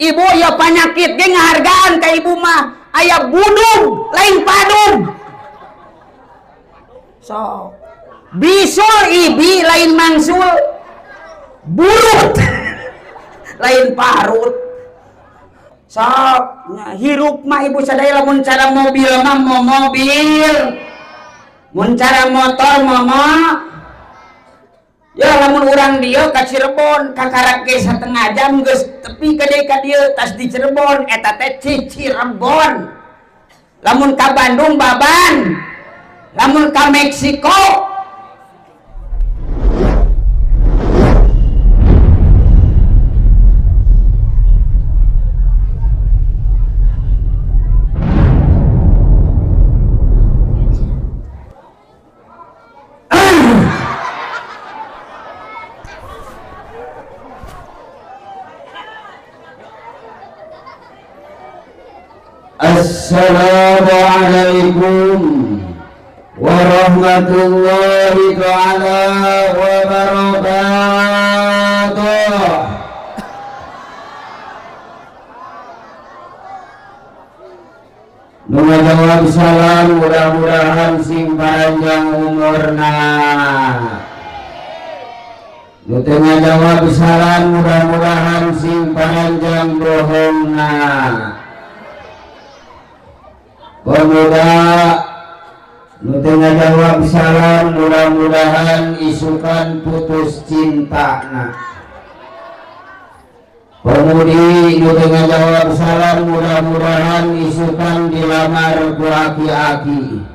Ibu ya panyakit ge ngahargaan ka ibu mah. Aya budug lain padug. Sok. Bisul ibi lain mangsul. Burut lain parut. Sok hirup mah ibu sadaya lamun cara mobil mah mau mobil. Mun cara motor mah ya lamun urang dieu ka Cirebon kakarak ge setengah jam geus tepi ka deui ka dieu tas di Cirebon eta teh Cirebon. Lamun ka Bandung Baban, lamun ka Meksiko Assalamualaikum warahmatullahi ta'ala wabarakatuh. Nu ngajawab salam mudah-mudahan sing panjang umurna. Nu teu ngajawab salam mudah-mudahan sing panjang bohongna. Pemuda nu teu ngajawab salam mudah-mudahan isukan putus cintana. Pemudi nu teu ngajawab salam mudah-mudahan isukan dilamar ku aki-aki.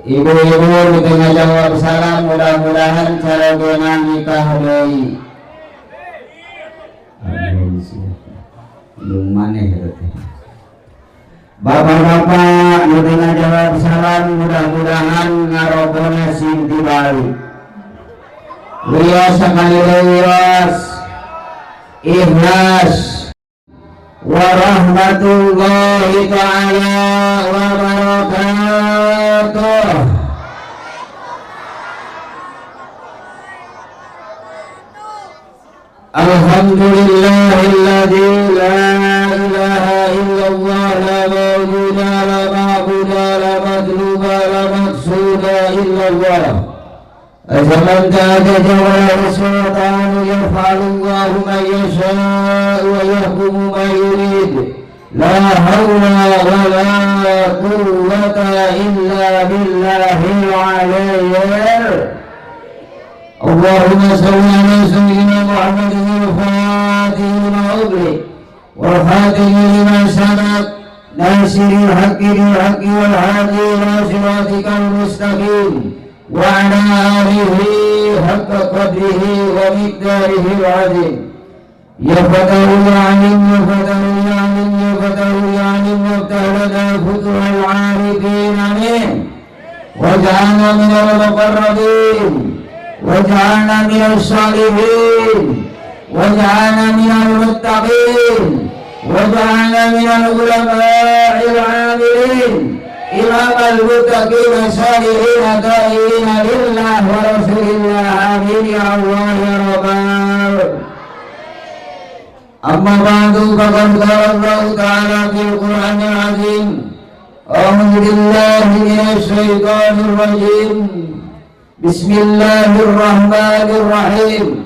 Ibu-ibu nu teu ngajawab salam mudah-mudahan carogena nikah deui. Nu maneh eta teh. Bapak-bapak nu teu ngajawab salam mudah-mudahan ngarokona sing dibalik. Wios sakali deui wios. Ikhlas warahmatullahi ta'ala wabarakatuh. Alhamdulillahilladzi la ilaha illallah la mawjuda la ma'buda la madluba la maqsuda illallah. Zaman ta'ala jawara sultan yaf'alullahu ma yasha'u wa yahkumu ma yurid. La hawla wa la quwwata illa billahil aliyyil. Allahumma shalli ala sayyidina Muhammadin al-Fatih lima ughliq wal khatimi lima sabaq nasiril haqqi bil haqqi wal hadi ila siratikal mustaqim wa ala alihi haqqa qadrihi wa miqdarihi al-azim. Ya fatahu ya alim ya fatahu ya alim ya fatahu ya alim waftah lana futuhal arifin amin. Waj'alna minal muqarrabin waj'alna minal salihin waj'alna minal muttaqin waj'alna minal ulama'il 'amilin imamal muttaqin salihin ta'iin lillah wa rasulillah amin ya Allah ya Rabbal. Amma ba'du faqad qala Allah ta'ala fil Qur'anil 'azim. A'udzu billahi minasy syaithanir rajim. Bismillahirrahmanirrahim.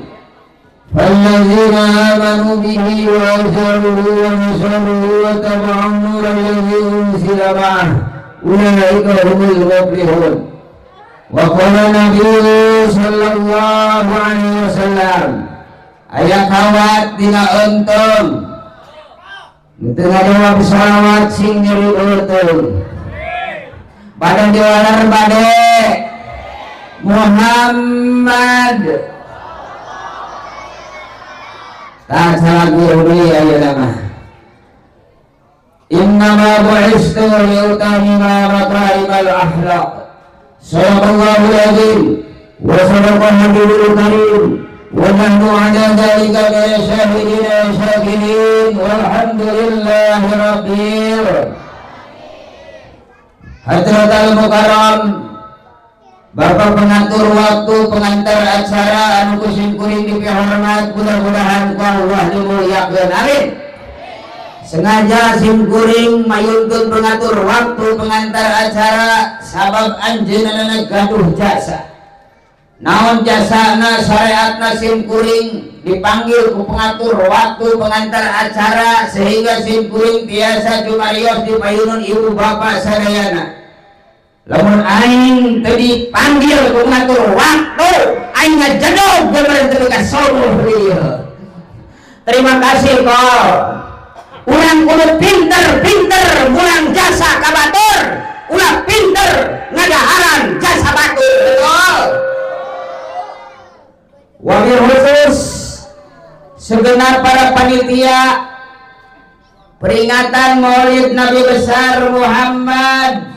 Fallazina amanu bihi wa azzaruhu wa nasaruhu wa tabi'u an-nura allazi unzila ma'ahu ulaika humul muflihun. Wa qala nabiyyu sallallahu alaihi wasallam aya kawat dina eunteng nu teu ngajawab salawat sing nyeri eunteng badan diwaler bade Muhammad. Tah salagu deui ayeuna mah. Innama bu'istu liutammima makarimal akhlaq. Sadaqallahul azim wa sadaqa nabiyul karim wa nahnu ala dzalika minasyahidin wa syakirin walhamdulillahi rabbil. Hadratal mukarram Bapak pengatur waktu, pengantar acara anu ku sim kuring dipihormat, mudah-mudahan ku Allah dimuliakeun, amin. Sengaja sim kuring mayunkeun pengatur waktu, pengantar acara, sabab anjeunna gaduh jasa. Naon jasana? Syariatna sim kuring dipanggil ku pengatur waktu, pengantar acara, sehingga sim kuring biasa cumarios di payunun ibu bapak sadayana. Lamun aing teu dipanggil ku pengatur waktu, aing ngajedog bener teu ka sono ieu. Terima kasih kol. Urang kudu pinter-pinter mulang jasa ka batur, ulah pinter ngadaharan jasa batur, betul. Wabil khusus segenap para panitia peringatan Maulid Nabi besar Muhammad,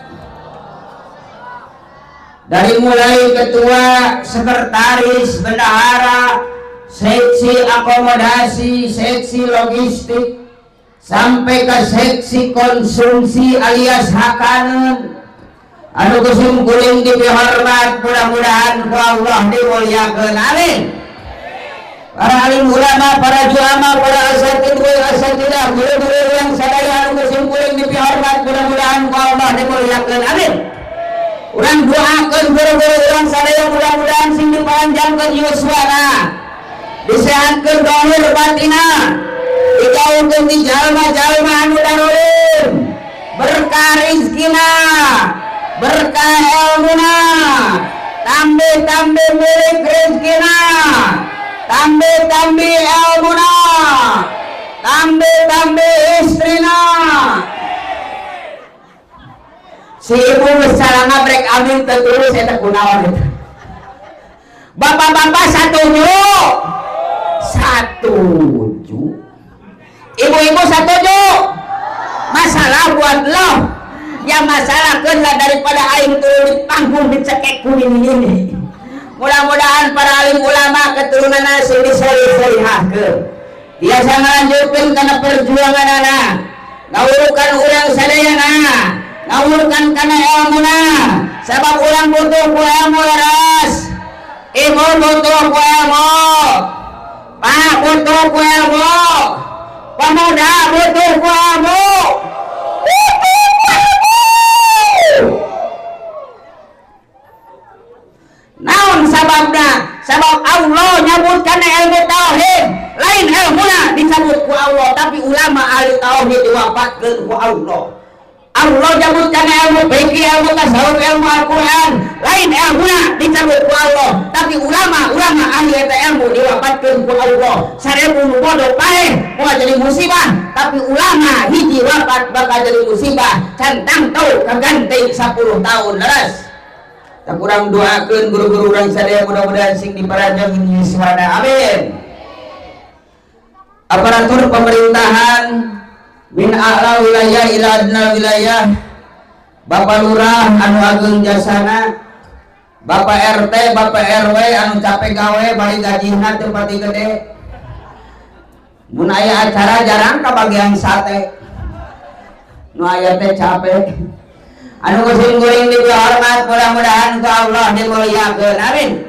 dari mulai ketua, sekretaris, bendahara, seksi akomodasi, seksi logistik, sampai ke seksi konsumsi alias hakanen, anu ku sim kuring dipihormat, mudah-mudahan ku Allah dimuliakeun, amin. Para alim ulama, para juama, para asatid wal asatidah, guru-guru yang sadaya anu ku sim kuring dipihormat, mudah-mudahan ku Allah dimuliakeun, amin. Urang doakeun guru-guru urang sadaya, mudah-mudahan sing dipanjangkeun yuswana, disehatkeun zahir batina, dijauhkeun ti jalma-jalma anu darolim, berkah rizkina, berkah ilmuna, tambih-tambih milik rizkina, tambih-tambih ilmuna, tambih-tambih istrina. Si ibu geus brek amin terus, eta kunaon eta? Bapak-bapak satuju? Satuju. Ibu-ibu satuju? Masalah buat lo ya, masalah lah daripada aing turun di panggung dicekek ku ini. Mudah-mudahan para alim ulama keturunan sing disolih-solihahkeun, biasa ngalanjutkeun kana perjuangan anak, ngawurukan urang sadayana, ngawurkan kana ilmuna, sabab urang butuh ku ilmu. Leres, ibu butuh ku ilmu, pak butuh ku ilmu, pemuda butuh ku ilmu, butuh ku ilmu. Naon sababna? Sabab Allah nyebutkan ilmu tauhid, lain ilmuna disebut ku Allah, tapi ulama ahli tauhid diwafatkeun ku Allah. Allah nyebutkan ilmu fikih, ilmu tasawuf, ilmu Al-Quran, lain ilmuna disebut ku Allah, tapi ulama-ulama ahli eta ilmu diwafatkeun ku Allah. 1000 nu bodoh paeh moal jadi musibah, tapi ulama hiji wafat bakal jadi musibah, can tangtu kaganti 10 tahun. Leres tak? Kurang doakeun guru-guru urang sadaya, mudah-mudahan sing diparanjang yuswana, amin. Aparatur pemerintahan min a'la wilayah ila adna wilayah, Bapak Lurah anu ageung jasana, Bapak RT, Bapak RW anu capek gawe bari gajina teu pati gede, mun aya acara jarang kabagian sate, nu aya teh capek, anu ku sim kuring dihormat, mudah-mudahan ku Allah dimuliakeun, amin.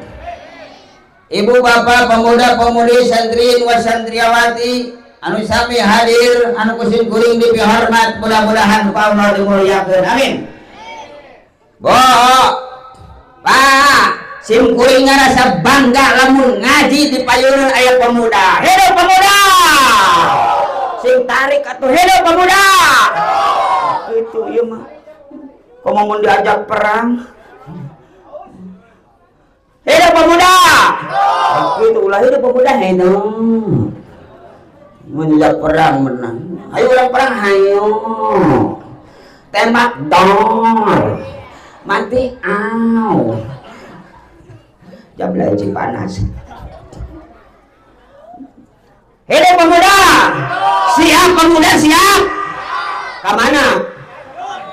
Ibu bapak, pemuda pemudi, santri wa santriawati anu sami hadir, anu ku sim kuring dipihormat, mudah-mudahan ku Allah dimuliakeun, amin. Bo, Pak, sim kuring ngarasa bangga lamun ngaji di payunan aya pemuda. Hidup pemuda! Sing tarik atuh, hidup pemuda! Itu ieu mah. Komo mun diajak perang. Hidup pemuda! Itu ulah, hidup pemuda, hidup. Mun diajak perang menang. Ayo urang perang, hayo. Tembak dor. Mati au. Jam panas. Hidup pemuda! Siap pemuda, siap? Kemana?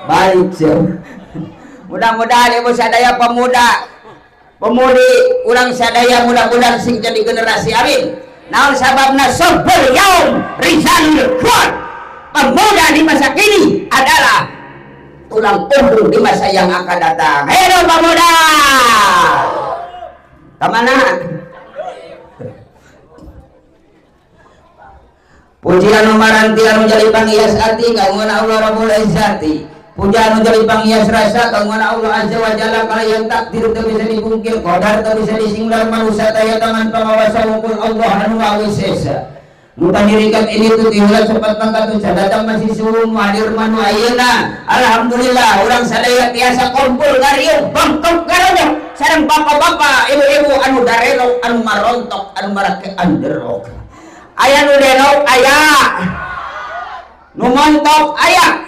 Balik siap. Mudah-mudahan ibu sadaya, pemuda pemudi urang sadaya, mudah-mudahan sing jadi generasi, amin. Naon sababna? Syubbanul yaum rijalul ghad. Pemuda di masa kini adalah tulang punggung di masa yang akan datang. Hidup pemuda. Kemana? Pujian maranti anu jadi panghias ati kanggo Allah Rabbul Izzati. Pujian anu jadi panghias rasa kanggo Allah Azza wa Jalla kalayan takdir teu bisa dipungkir, qadar teu bisa disinglar manusia taya tangan pangawasa wungkul Allah anu awis esa. Nu tadirikan ini tuh tihulan sempat mangkat tuh datang masih suruh hadir manu ayeuna. Alhamdulillah urang sadaya tiasa kumpul ngariung bangkok garonya sareng bapak-bapak, ibu-ibu anu darelok, anu marontok, anu marake anderok. Aya nu denok aya, nu montok aya.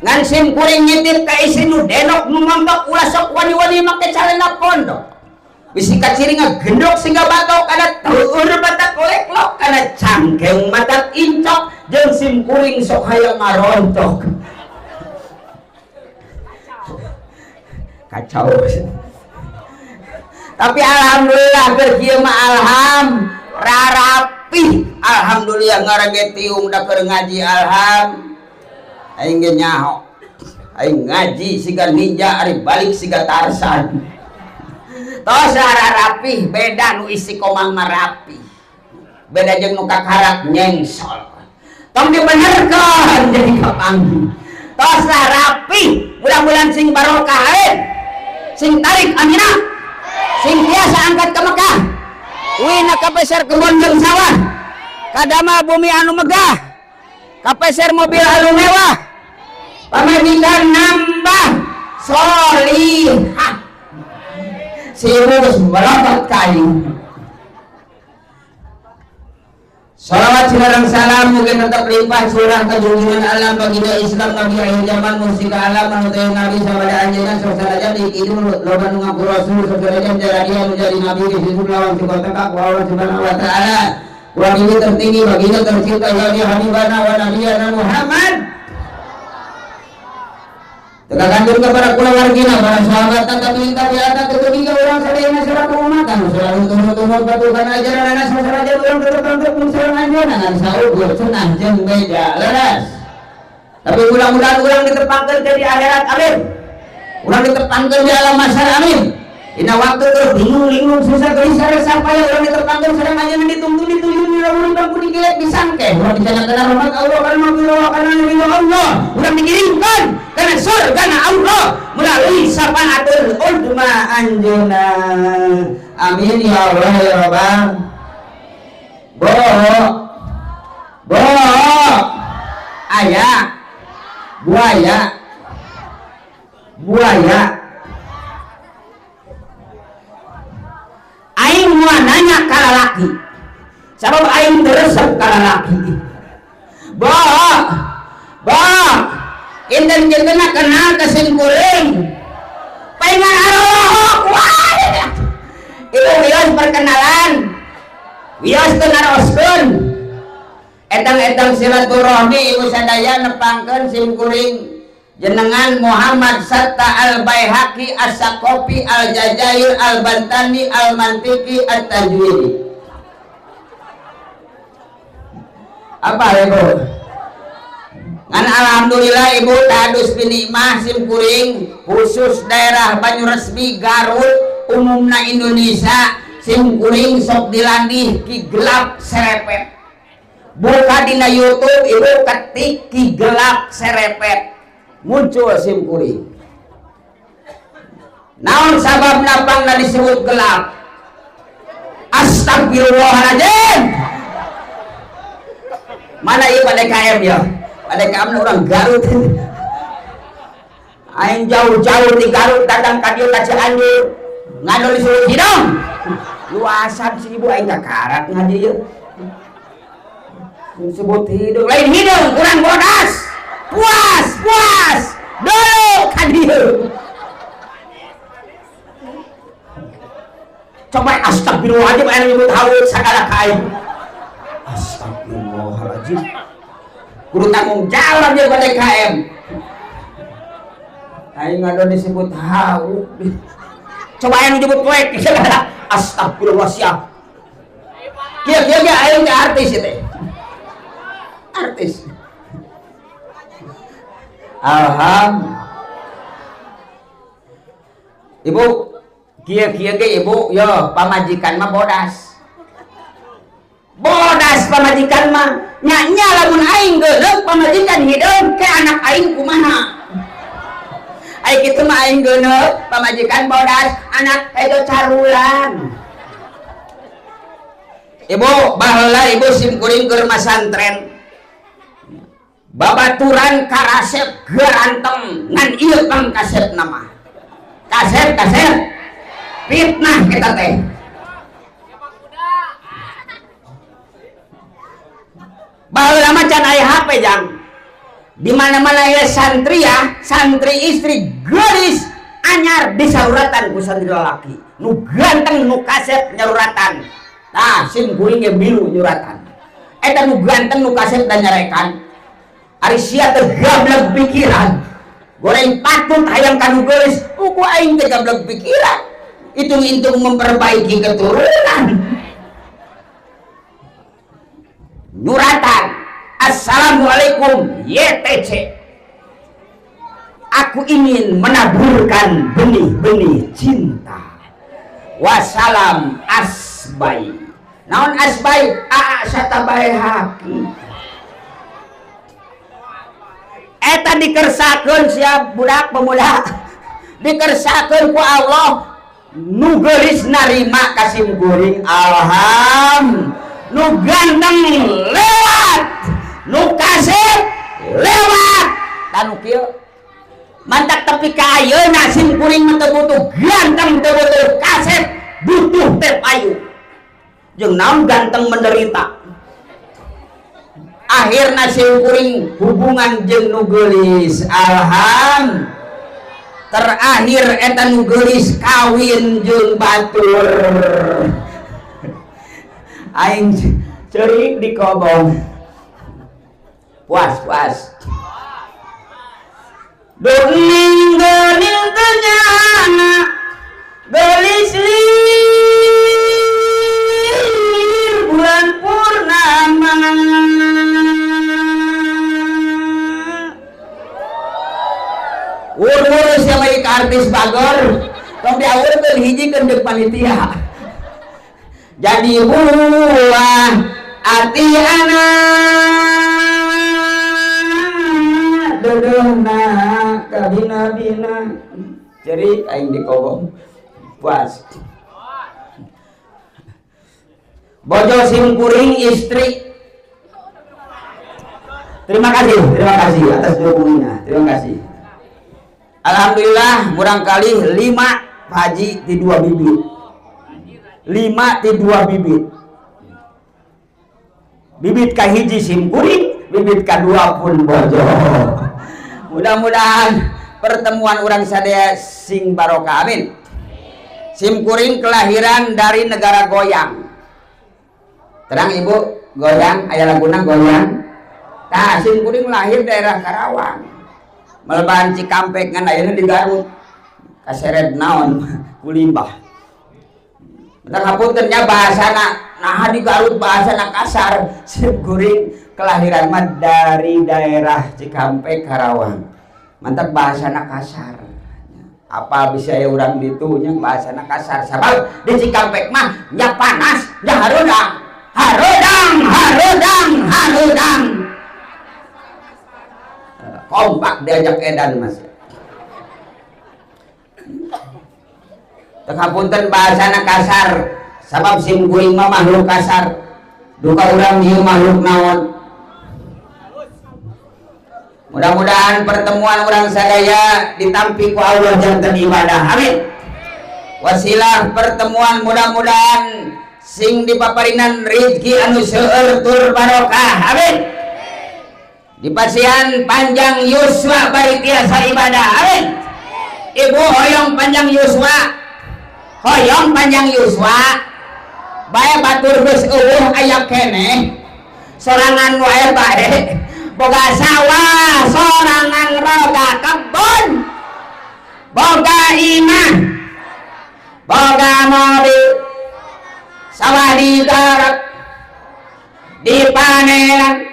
Ngan sim kuring nyitip ka istri nu denok nu montok ulah sok wani-wani make calana pondok. Bisi kaciri ngagendok sehingga batok kana tuur batak leklok kana cangkeng matak incok jeung sim kuring sok hayang ngarontok. Kacau. Tapi alhamdulillah keur kieu mah alham rarapih. Alhamdulillah ngarage tiung da keur ngaji alham. Aing ge nyaho. Aing ngaji siga ninja ari balik siga Tarsan. Tos rarapih beda nu istiqomah mah rapi. Beda jeung nu kakarak nyengsol. Tong dibenerkeun jadi kapanggih. Tos rapi, mudah-mudahan sing barokah amin. Sing tarik amina. Sing tiasa angkat ke Mekah. Wina kapeser kebon jeung sawah. Kadama bumi anu megah. Kapeser mobil anu mewah. Pamajikan nambah solihah. Si ibu geus merotot kayu. Salawat silarang salam mungkin tetap limpah surah kejunjungan alam baginda Islam nabi akhir zaman musika alam anu teu nabi sabada anjeunna sasanajan di kidul loba nu ngaku rasul sasanajan jaradia menjadi nabi di situ lawan si kota ku Allah Subhanahu wa taala. Wa ini tertinggi baginda tercinta ya habibana wa nabiyana Muhammad. Tegakan diri kepada keluargina, para sahabat, tabi'in, tabi'at, ketiga orang sadayana selaku umat, anu selalu turun-turun patuhan ajaran anak sasarajan urang tetep sareng anjeunna ngan saukur cenah jeung beja leres. Tapi mudah-mudahan urang ditepangkeun ke di akhirat, amin. Urang ditepangkeun di alam mahsyar, amin. Dina waktu keur bingung-bingung susah gelisah resah payah urang ditepangkeun sareng anjeunna ditungtun dituyun urang bangku digilek disangke. Urang dicanangkeun rahmat Allah kana maghfirah kana ridho Allah. Urang dikirimkan kana surga na Allah melalui syafaatul uzma anjeunna. Amin ya Allah ya Rabbal. Bo bo aya buaya buaya aing moal nanya ka lalaki sabab aing teu resep ka lalaki. Bo bo kinten-kintenna kenal ka sim kuring paingan arohok wah. Ibu wios perkenalan wios teu naroskeun etang-etang silaturahmi ibu sadaya nepangkeun sim kuring jenengan Muhammad Satta Al-Baihaqi As-Saqafi Al-Jazair Al-Bantani Al-Mantiki At-Tajwidi. Apa ibu? Ngan alhamdulillah ibu tadus binikmah sim kuring khusus daerah Banyuresmi Garut umumna Indonesia sim kuring sok dilandih ki gelap serepet. Buka dina YouTube ibu ketik ki gelap serepet muncul sim kuring. Naon sabab napangna disebut gelap? Astagfirullahaladzim. Mana ieu pada KM ya? Pada KM orang Garut. Aing jauh-jauh di Garut datang ka dieu ka Cianjur. Ngadol disebut hidung. Luasan si ibu aing kakarat ngaji ieu. Disebut hidung, lain hidung kurang bodas. Puas, puas. Dulu ka dieu. Coba astagfirullahaladzim aing nyebut haul sagala ka aing. Astagfirullahaladzim. Kudu tanggung jawab dia pada KM. Aing ngadon disebut haul. Coba aing nyebut poek. Astagfirullah siap. Kieu kieu ge aing ge artis ieu teh. Artis. Alhamdulillah. Ibu kieu-kieu ge ibu yo pamajikan mah bodas. Bodas pamajikan mah nya lamun aing geuneuk pamajikan hideung ke anak aing kumaha. Ai kitu mah aing geuneuk pamajikan bodas anak hejo carulang. Ibu baheula ibu sim kuring keur masantren. Babaturan karasep garanteng ngan ieu pang kasep nama. Kasep kasep fitnah kita teh. Baheula mah can aya HP jang. Di mana-mana aya santri ya, santri istri geulis anyar disauratan ku santri lalaki. Nu ganteng nu kasep nyaruratan. Tah sim kuring ge milu nyuratan. Eta nu ganteng nu kasep dan nyarekan. Ari sia teh gablek pikiran. Goreng patut hayang ka nu geulis, ku aing teh gablek pikiran. Hitung-hitung memperbaiki keturunan. Nyuratan. Assalamualaikum YTC. Aku ingin menaburkan benih-benih cinta. Wassalam asbai. Naon asbai? Aa satabae haki. Eta dikersakeun siap budak pemuda. Dikersakeun ku Allah nu geulis narima ka sim kuring. Alhamdulillah. Nu ganteng lewat, nu kasep lewat, tanu kieu mantak tepi ka ayeuna sim kuring mah teu butuh ganteng, teu butuh kasep, butuh teh payu. Jeung naon ganteng menderita. Akhirna sim kuring hubungan jeung nu geulis. Alhamdulillah. Terakhir eta nu geulis kawin jeung batur. Aing ceurik di kobong. Puas, puas. Duh ninggalin ternyana geulis lir bulan purnama. Ur-ur siapa ieu artis bagor? Tong diawurkeun hiji keun deuk panitia. Jadi buah ati anak dedeuna kabina-bina. Jadi aing dikobong. Puas. Bojo sim kuring istri. Terima kasih atas dukungannya. Terima kasih. Alhamdulillah murang kali 5 haji di 2 bibit. 5 di 2 bibit. Bibit kahiji sim kuring, bibit kadua pun bojo. Mudah-mudahan pertemuan urang sadaya sing barokah, amin. Sim kuring kelahiran dari negara goyang. Terang ibu, goyang, aya laguna goyang. Tah sim kuring lahir daerah Karawang. Melebahan Cikampek ngan ayeuna di Garut. Kaseret naon kulimbah. Bentar ngapunten nya bahasana, nah di Garut bahasana kasar. Sim kuring kelahiran mah dari daerah Cikampek Karawang. Mantap bahasana kasar. Apa bisa ya urang ditu nya bahasana kasar. Sabab di Cikampek mah nya panas, nya harudang. Harudang, harudang, harudang. Kompak diajak edan mas. Tenghapunten bahasana kasar. Sabab sim kuring mah makhluk kasar. Duka urang ieu makhluk naon. Mudah-mudahan pertemuan urang sadaya ditampi ku Allah janten ibadah. Amin. Wasilah pertemuan mudah-mudahan sing dipaparinan rezeki anu seueur tur barokah. Amin. Dipasihan panjang yuswa bari tiasa ibadah. Amin. Ibu hoyong panjang yuswa. Hoyong panjang yuswa. Bae batur geus eueuh aya keneh. Sorangan wae bae. Boga sawah, sorangan boga kebon. Boga imah. Boga mobil. Sawah digarap, dipanenan,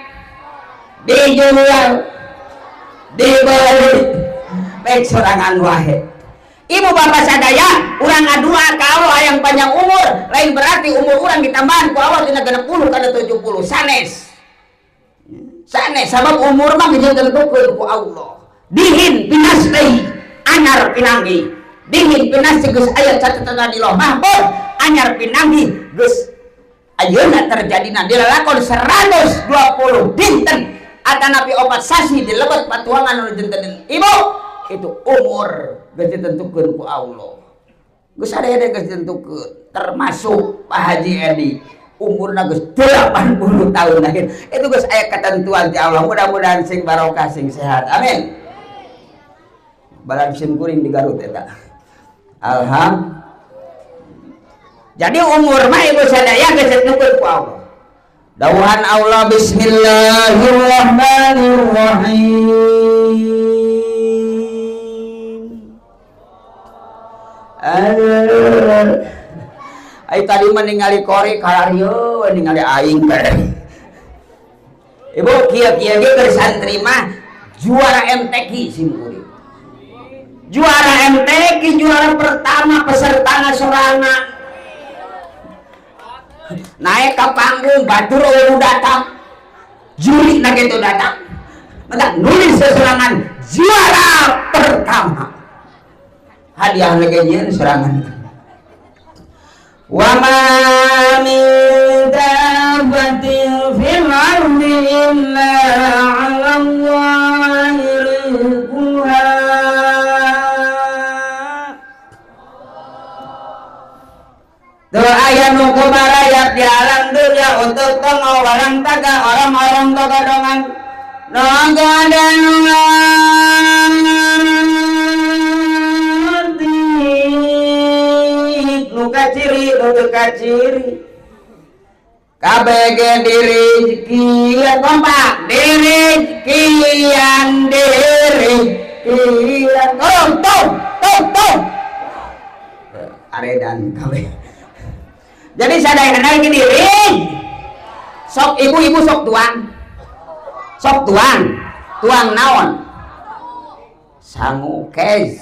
dijual, Dibeli. Baik sorangan wae. Ibu bapak sadaya, urang ngadua ka Allah hayang panjang umur, lain berarti umur urang ditambahan ku Allah tina 60 kana 70 sanes. Sanes sabab umur mah geus ditentukeun ku Allah. Dihin pinastei anyar pinanggi. Dihin pinasti geus aya catatan di Lauh Mahfuz, anyar pinanggi geus ayeuna terjadina dilalakon 120 dinten atanapi 4 sasi di lebet patuangan anu dinten. Ibu, itu umur geus ditentukeun ku Allah. Geus sadaya geus ditentukeun, termasuk Pak Haji Edi umurna geus 80 tahun lahir. Itu geus aya ketentuan ti Allah. Mudah-mudahan sing barokah sing sehat. Amin. Balan sim kuring di Garut eta. Alhamdulillah. Jadi umur mah ibu sadaya geus ditentukeun ku Allah. Dawuhan Allah bismillahirrahmanirrahim. Ai tadi mah ningali kori kalarieu ningali aing teh. Ibu kieu-kieu ge keur santri mah juara MTQ sim kuring. Juara MTQ juara pertama pesertana sorangan. Naik ke panggung batur eueuh datang. Juri na kitu datang. Maka nulis seserangan juara pertama. Hadiah lagi nyieun serangan. Wa ma min dabbatin fil ardi illa 'ala Allahi rizquha. Teu aya nu kumarayap di alam dunia untuk tongo warang taga orang-orang togodongan. Naga dan nu kaciri nu teu kaciri KBG dirizkian kompak dirizkian dirizkian tong tong tong tong aredan kabeh. Jadi sadayana lagi diri sok ibu-ibu sok tuang sok tuang tuang naon sangu kez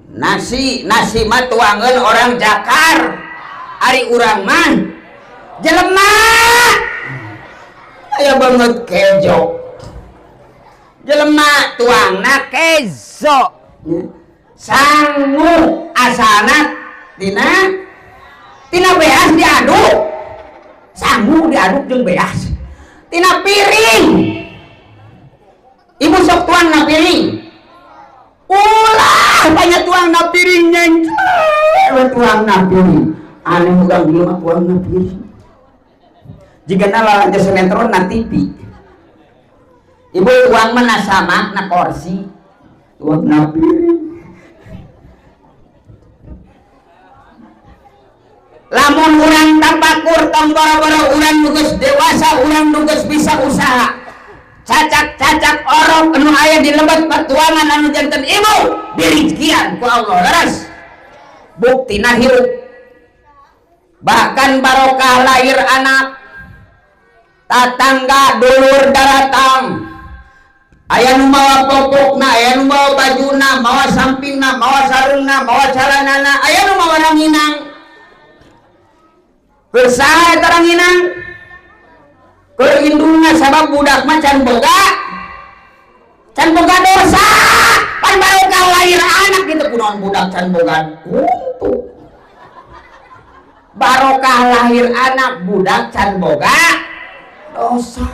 nasi nasi mah tuangeun orang Jakar ari urang mah jelema aya banget kejo jelema tuangna kezo sangu asalna tina tina beas diaduk sangu diaduk jeung beas tina piring ibu sok tuang na piring ulah banyak tuang na piring nyencer tuang na piring aneh urang dieu mah tuang na piring jigana lalanja sinetron na TV ibu tuang mah na sama na kursi tuang na piring. Lamun urang tapakur tong boro-boro urang nu geus dewasa urang nu geus bisa usaha cacak-cacak orok anu aya di lebet pertuangan anu janten ibu dirizkian ku Allah leres buktina hirup bahkan barokah lahir anak tatangga dulur daratang aya nu mawa popokna aya nu mawa bajuna mawa sampingna mawa sarungna mawa calanana aya nu mawa ranginang. Keur saha eta ranginang? Keur indungna sabab budak mah can boga dosa. Pan barokah lahir anak kitu kunaon budak can boga untu. Barokah lahir anak budak can boga dosa.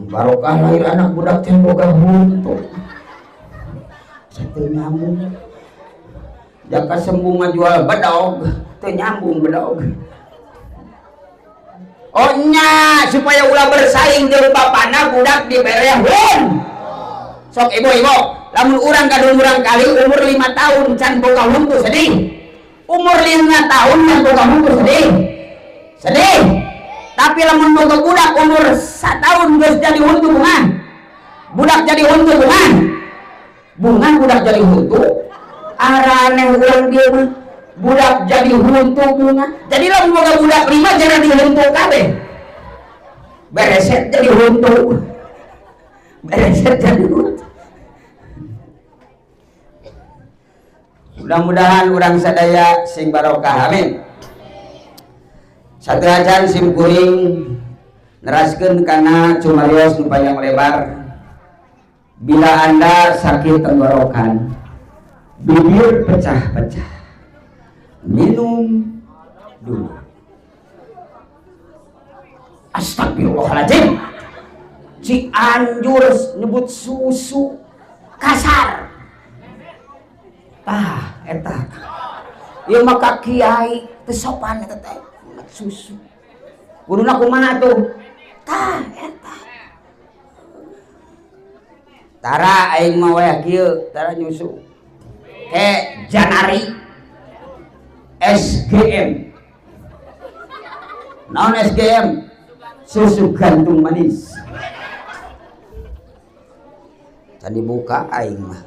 Barokah lahir anak budak can boga huntu. Satu nyambung. Jaka sembuh mah jual bedog, teu nyambung bedog. Oh nya supaya ulah bersaing jeung bapana budak dibere hun. Sok ibu-ibu, lamun urang gaduh urang kali umur 5 tahun can boga huntu sedih. Umur 5 tahun can boga huntu sedih. Sedih. Tapi lamun boga budak umur 1 tahun geus jadi huntu bunga. Budak jadi huntu bunga. Bunga budak jadi huntu. Araneh urang dieu mah. Budak jadi huntu bunga. Jadi lamun boga budak 5 jangan dihuntu kabeh. Bereset jadi huntu. Beres jadut. Mudah-mudahan urang sadaya sing barokah, amin. Sateuacan sim kuring neraskeun kana cumarios nu panjang lebar. Bila Anda sakit tenggorokan, bibir pecah-pecah, minum dulu. Astagfirullahaladzim. Cianjur nyebut susu kasar. Tah eta. Ieu mah ka kiai teu sopan eta teh susu. Kuduna kumaha tuh? Tah eta. Tara aing mah wayah kieu, tara nyusu. Ke Janari SGM. Naon SGM? Susu gantung manis. Tadi buka aing mah.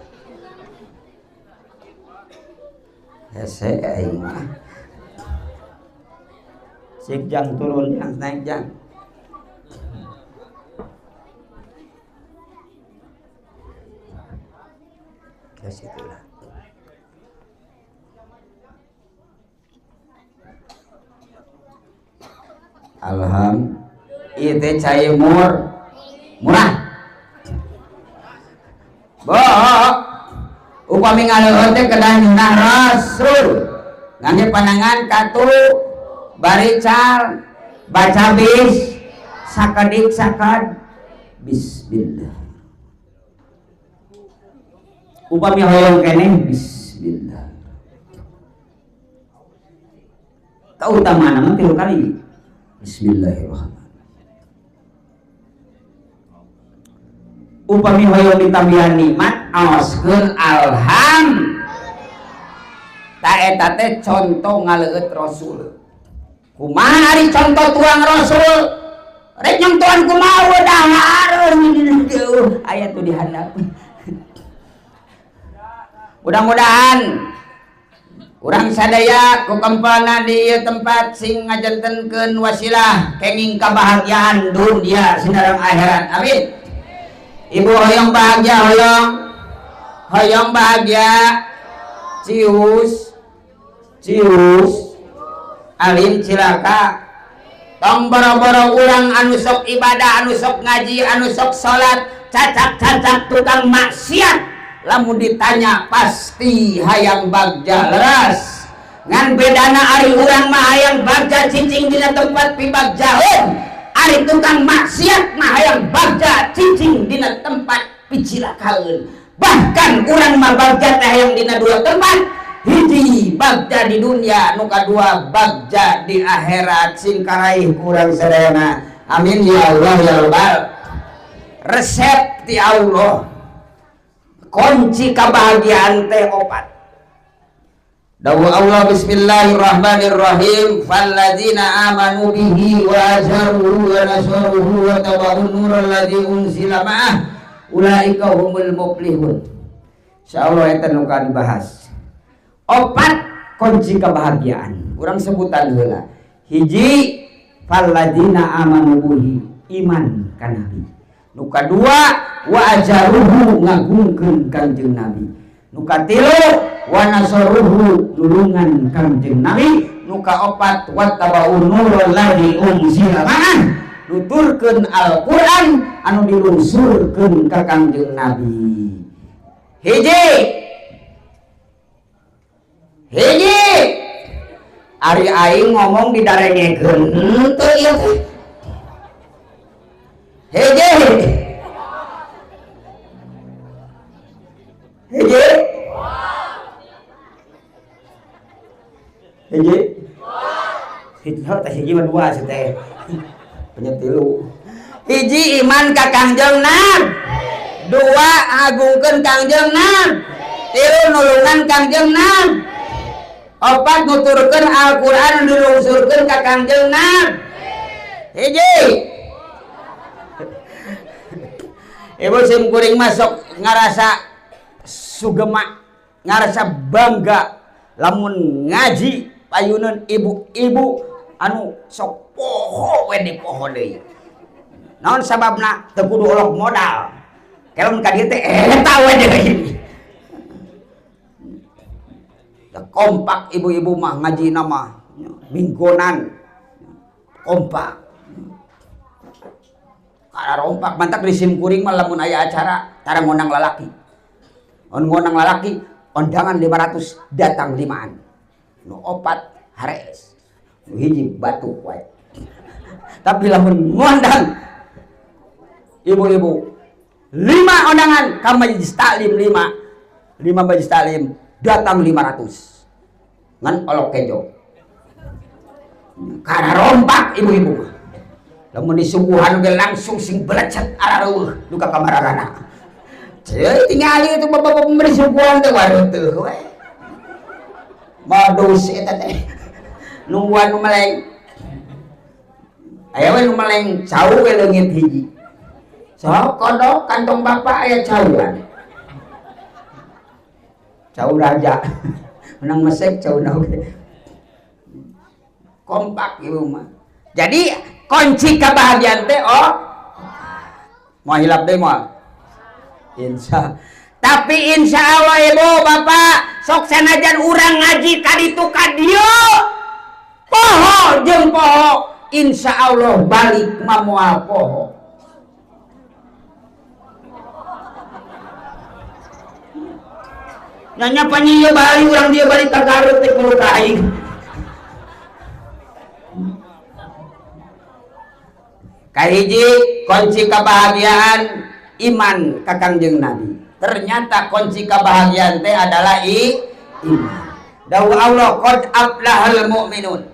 Hese aing mah. Sik jang turun jang naik jang. Ke situlah. Alhamdulillah. Ieu teh cai murah. Bo, upami ngaleueut teh kedah nyunah Rasul. Ngangge panangan katu barical baca bis sakedik sakad bismillah. Upami hoyong keneh bismillah. Kautamaan mah 3 kali. Bismillahirrahmanirrahim. Upami hoyong ditambihan nikmat aoskeun alham. Ta eta teh conto ngaleueut Rasul. Kumaha ari conto tuang Rasul? Rek nyontohan kumaha dahar aya tuh di handap. Mudah-mudahan urang sadaya ku kempalna di ieu tempat sing ngajantenkeun wasilah kenging kabahagiaan dunia sinareng akhirat. Amin. Ibu hoyong bahagia, hoyong hoyong bahagia. Cius cius alim cilaka. Tong boro-boro urang anu sok ibadah, anu sok ngaji, anu sok salat, cacak-cacak tukang maksiat. Lamun ditanya pasti hayang bagja leras. Ngan bedana ari urang mah hayang bagja cicing dina tempat pibagjaeun. Ari tukang maksiat mah hayang bagja cicing dina tempat picilakaeun. Bahkan urang mah bagja teh hayang dina dua tempat. Hiji bagja di dunia, nu kadua bagja di akhirat. Sing karaih kurang sadayana. Amin ya Allah ya Rabbal. Resep ti Allah. Kunci kebahagiaan teh opat. Dawuh Allah bismillahirrahmanirrahim. Falladzina amanu bihi wa azaruhu wa nasaruhu wa tabaun nural ladzi unzila ma'ah ulaika humul muflihun. Insyaallah eta nu dibahas. Opat kunci kebahagiaan. Urang sebutan heula. Hiji falladzina amanu bihi, iman ka Nabi. Nu kadua wa ajaruhu, ngagungkeun Kanjeng Nabi. Nu katilu wa nasaruhu, nulungan Kanjeng Nabi. Nu kaopat wattaba'u nural ladzi unzila ma'ah, nuturkeun Al-Qur'an anu dilungsurkeun ka Kanjeng Nabi. Hiji hiji ari aing ngomong didarengekeun henteu ieu teh. Hiji hiji hiji hiji teh hiji mah dua sih teh penyetilu. Hiji iman ka Kangjeng Nabi, dua agungkeun Kangjeng Nabi, tilu nulungan Kangjeng Nabi, opat nuturkeun Al-Qur'an dilungsurkeun ka Kangjeng Nabi. Hiji ibu sim kuring masuk ngarasa sugema, ngarasa bangga lamun ngaji payuneun ibu-ibu anu sok poho we di poho deui. Naon sababna? Teu kudu olok modal. Kalau ka dieu teh eta we deui. Kompak ibu-ibu mah ngajina mah minggonan kompak. Karena rompak mantak di sim kuring mah lamun aya acara tara ngondang lalaki. On ngondang lalaki ondangan 500 datang 5an. Nu opat harees. Nu hiji batuk wae. Tapi lamun ngondang ibu-ibu 5 ondangan ka majelis taklim 5. 5 majelis taklim datang 500. Ngan olok kejo. Karena rompak ibu-ibu mah. Lamun disuguhan ge langsung sing belecet arareueuh duka ka kamararana. Ceuy tingali itu bapak-bapak memberi suguhan teh wareunteuh we. Modus eta teh. Nungguan nu meleng. Aya we nu meleng cau we leungit hiji. Sok kodok kantong bapak aya cauan. Cau raja. Menang mesek cau oge. Kompak ibu mah. Jadi kunci kebahagiaan teh oh mau hilap deh moal insya. Tapi insya Allah ibu bapak sok sanajan urang ngaji kaditu kadieu poho jeung poho insya Allah balik mah moal poho. Nanya panyieu balik urang dia balik ka Garut teh kudu ka aing. Kahiji kunci kebahagiaan iman ka Kangjeng Nabi. Ternyata kunci kebahagiaan teh adalah iman. Dawuh Allah qad aflahal mu'minun.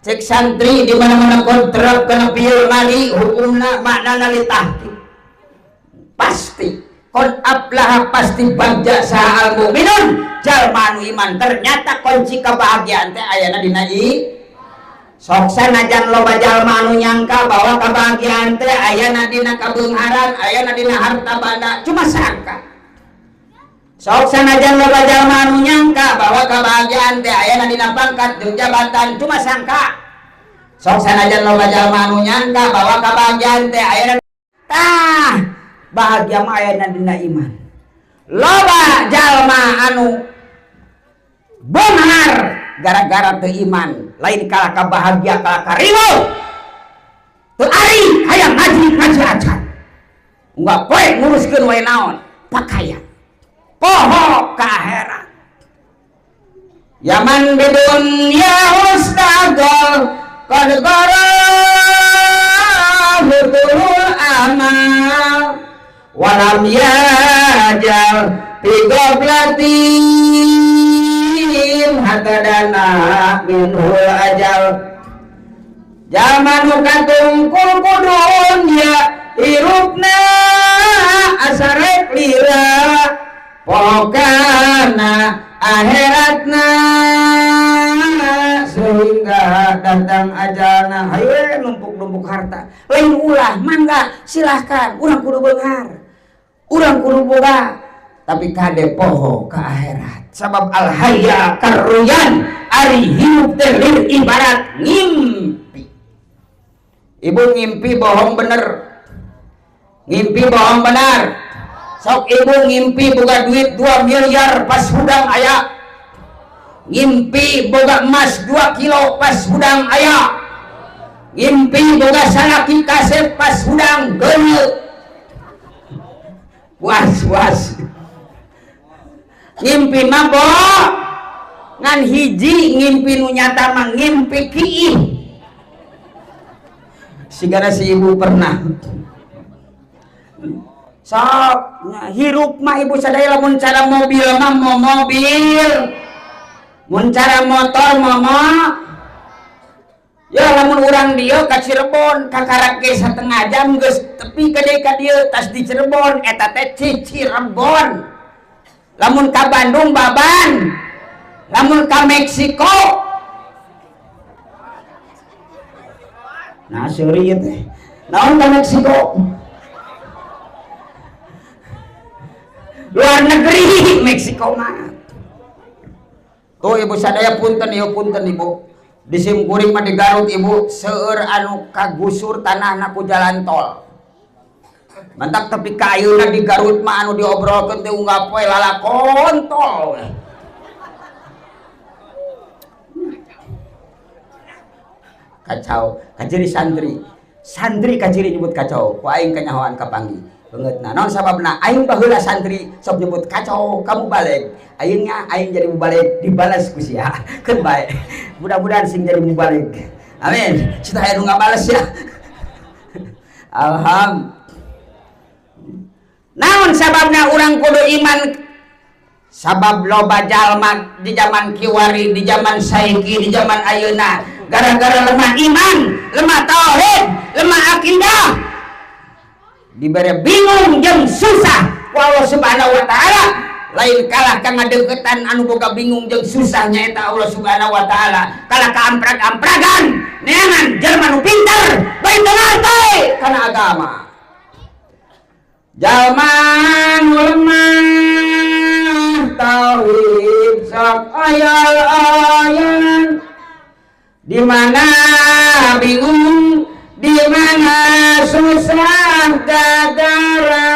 Cek santri di mana-mana kontrak kana fi'il mali hukumna maknana li tahqiq. Pasti qad aflaha pasti bagja saha al mu'minun jalma anu iman. Ternyata kunci kebahagiaan teh ayana dina sok sanajan loba jalma anu nyangka bahwa kebahagiaan teh ayana dina kabeungharan, ayana dina harta banda, cuma sangka. Sok sanajan loba jalma anu nyangka bahwa kebahagiaan teh ayana dina pangkat jeung jabatan, cuma sangka. Sok sanajan loba jalma anu nyangka bahwa kebahagiaan teh ayana tah bahagia mah ayana dina iman. Loba jalma anu beunghar gara-gara teu iman, lain kalah ka bahagia kalah ka riweuh. Teu ari hayang ngaji ngaji acan. Unggal poe nguruskeun wae naon? Pakaian. Poho ka akhirat. Yaman bidunya ustagol qad garahutul amal walam yajal fi goblatin hatta dana minhul ajal. Jalma nu katungkul ku dunya hirupna asarek lira pokana akhiratna sehingga datang ajalna. Hayu numpuk-numpuk harta lain ulah mangga silahkan urang kudu beunghar urang kudu boga tapi kade poho ka akhirat. Sabab al hayya karruyan ari hirup teh lir ibarat ngimpi. Ibu ngimpi bohong bener, ngimpi bohong benar. Sok ibu ngimpi boga duit 2 miliar pas hudang aya, ngimpi boga emas 2 kilo pas hudang aya, ngimpi boga salaki kasep pas hudang geuleuh was was. Ngimpi mah bohong ngan hiji ngimpi nu nyata mah ngimpi kiih. Sigana si ibu pernah. Sok hirup mah ibu sadaya lamun cara mobil mah mau mobil, mun cara motor mau ya lamun urang dieu ka Cirebon kakarak ge satengah jam geus tepi ka deui ka dieu tas di Cirebon eta teh Cirebon. Lamun ka Bandung baban, lamun ka Meksiko nah seuri ieu teh naon ka Meksiko luar negeri Meksiko mah. Tuh ibu sadaya punten ieu punten ibu di simkuring mah di Garut ibu seueur anu kagusur tanahna ku jalan tol. Mantak tapi ka ayeuna di Garut mah anu diobrolkeun teh unggal poe lalakon tol. Kacau, kaciri santri. Santri kaciri nyebut kacau, ku aing kanyahoan kapanggih. Beungeutna naon sababna aing baheula santri sok nyebut kacau kamu balik. Ayeuna aing jadi mubalig dibalas ku sia. Keun bae. Mudah-mudahan sing jadi mubalig. Amin. Cita aya nu ngabales ya. Alhamdulillah. Naon sababna urang kudu iman? Sabab loba jalma di zaman kiwari, di zaman saiki, di zaman ayeuna gara-gara lemah iman, lemah tauhid, lemah akidah, dibere bingung jeung susah ku Allah Subhanahu wa taala. Lain kalah ka ngadeuketan anu boga bingung jeung susah nyaeta Allah Subhanahu wa taala. Kalah ka amprak-ampragan neangan jelema nu pinter bae teu ngarti kana agama. Jalma nu lemah tauhid sok ayal-ayalan, di mana bingung, di mana susah gagarayaman.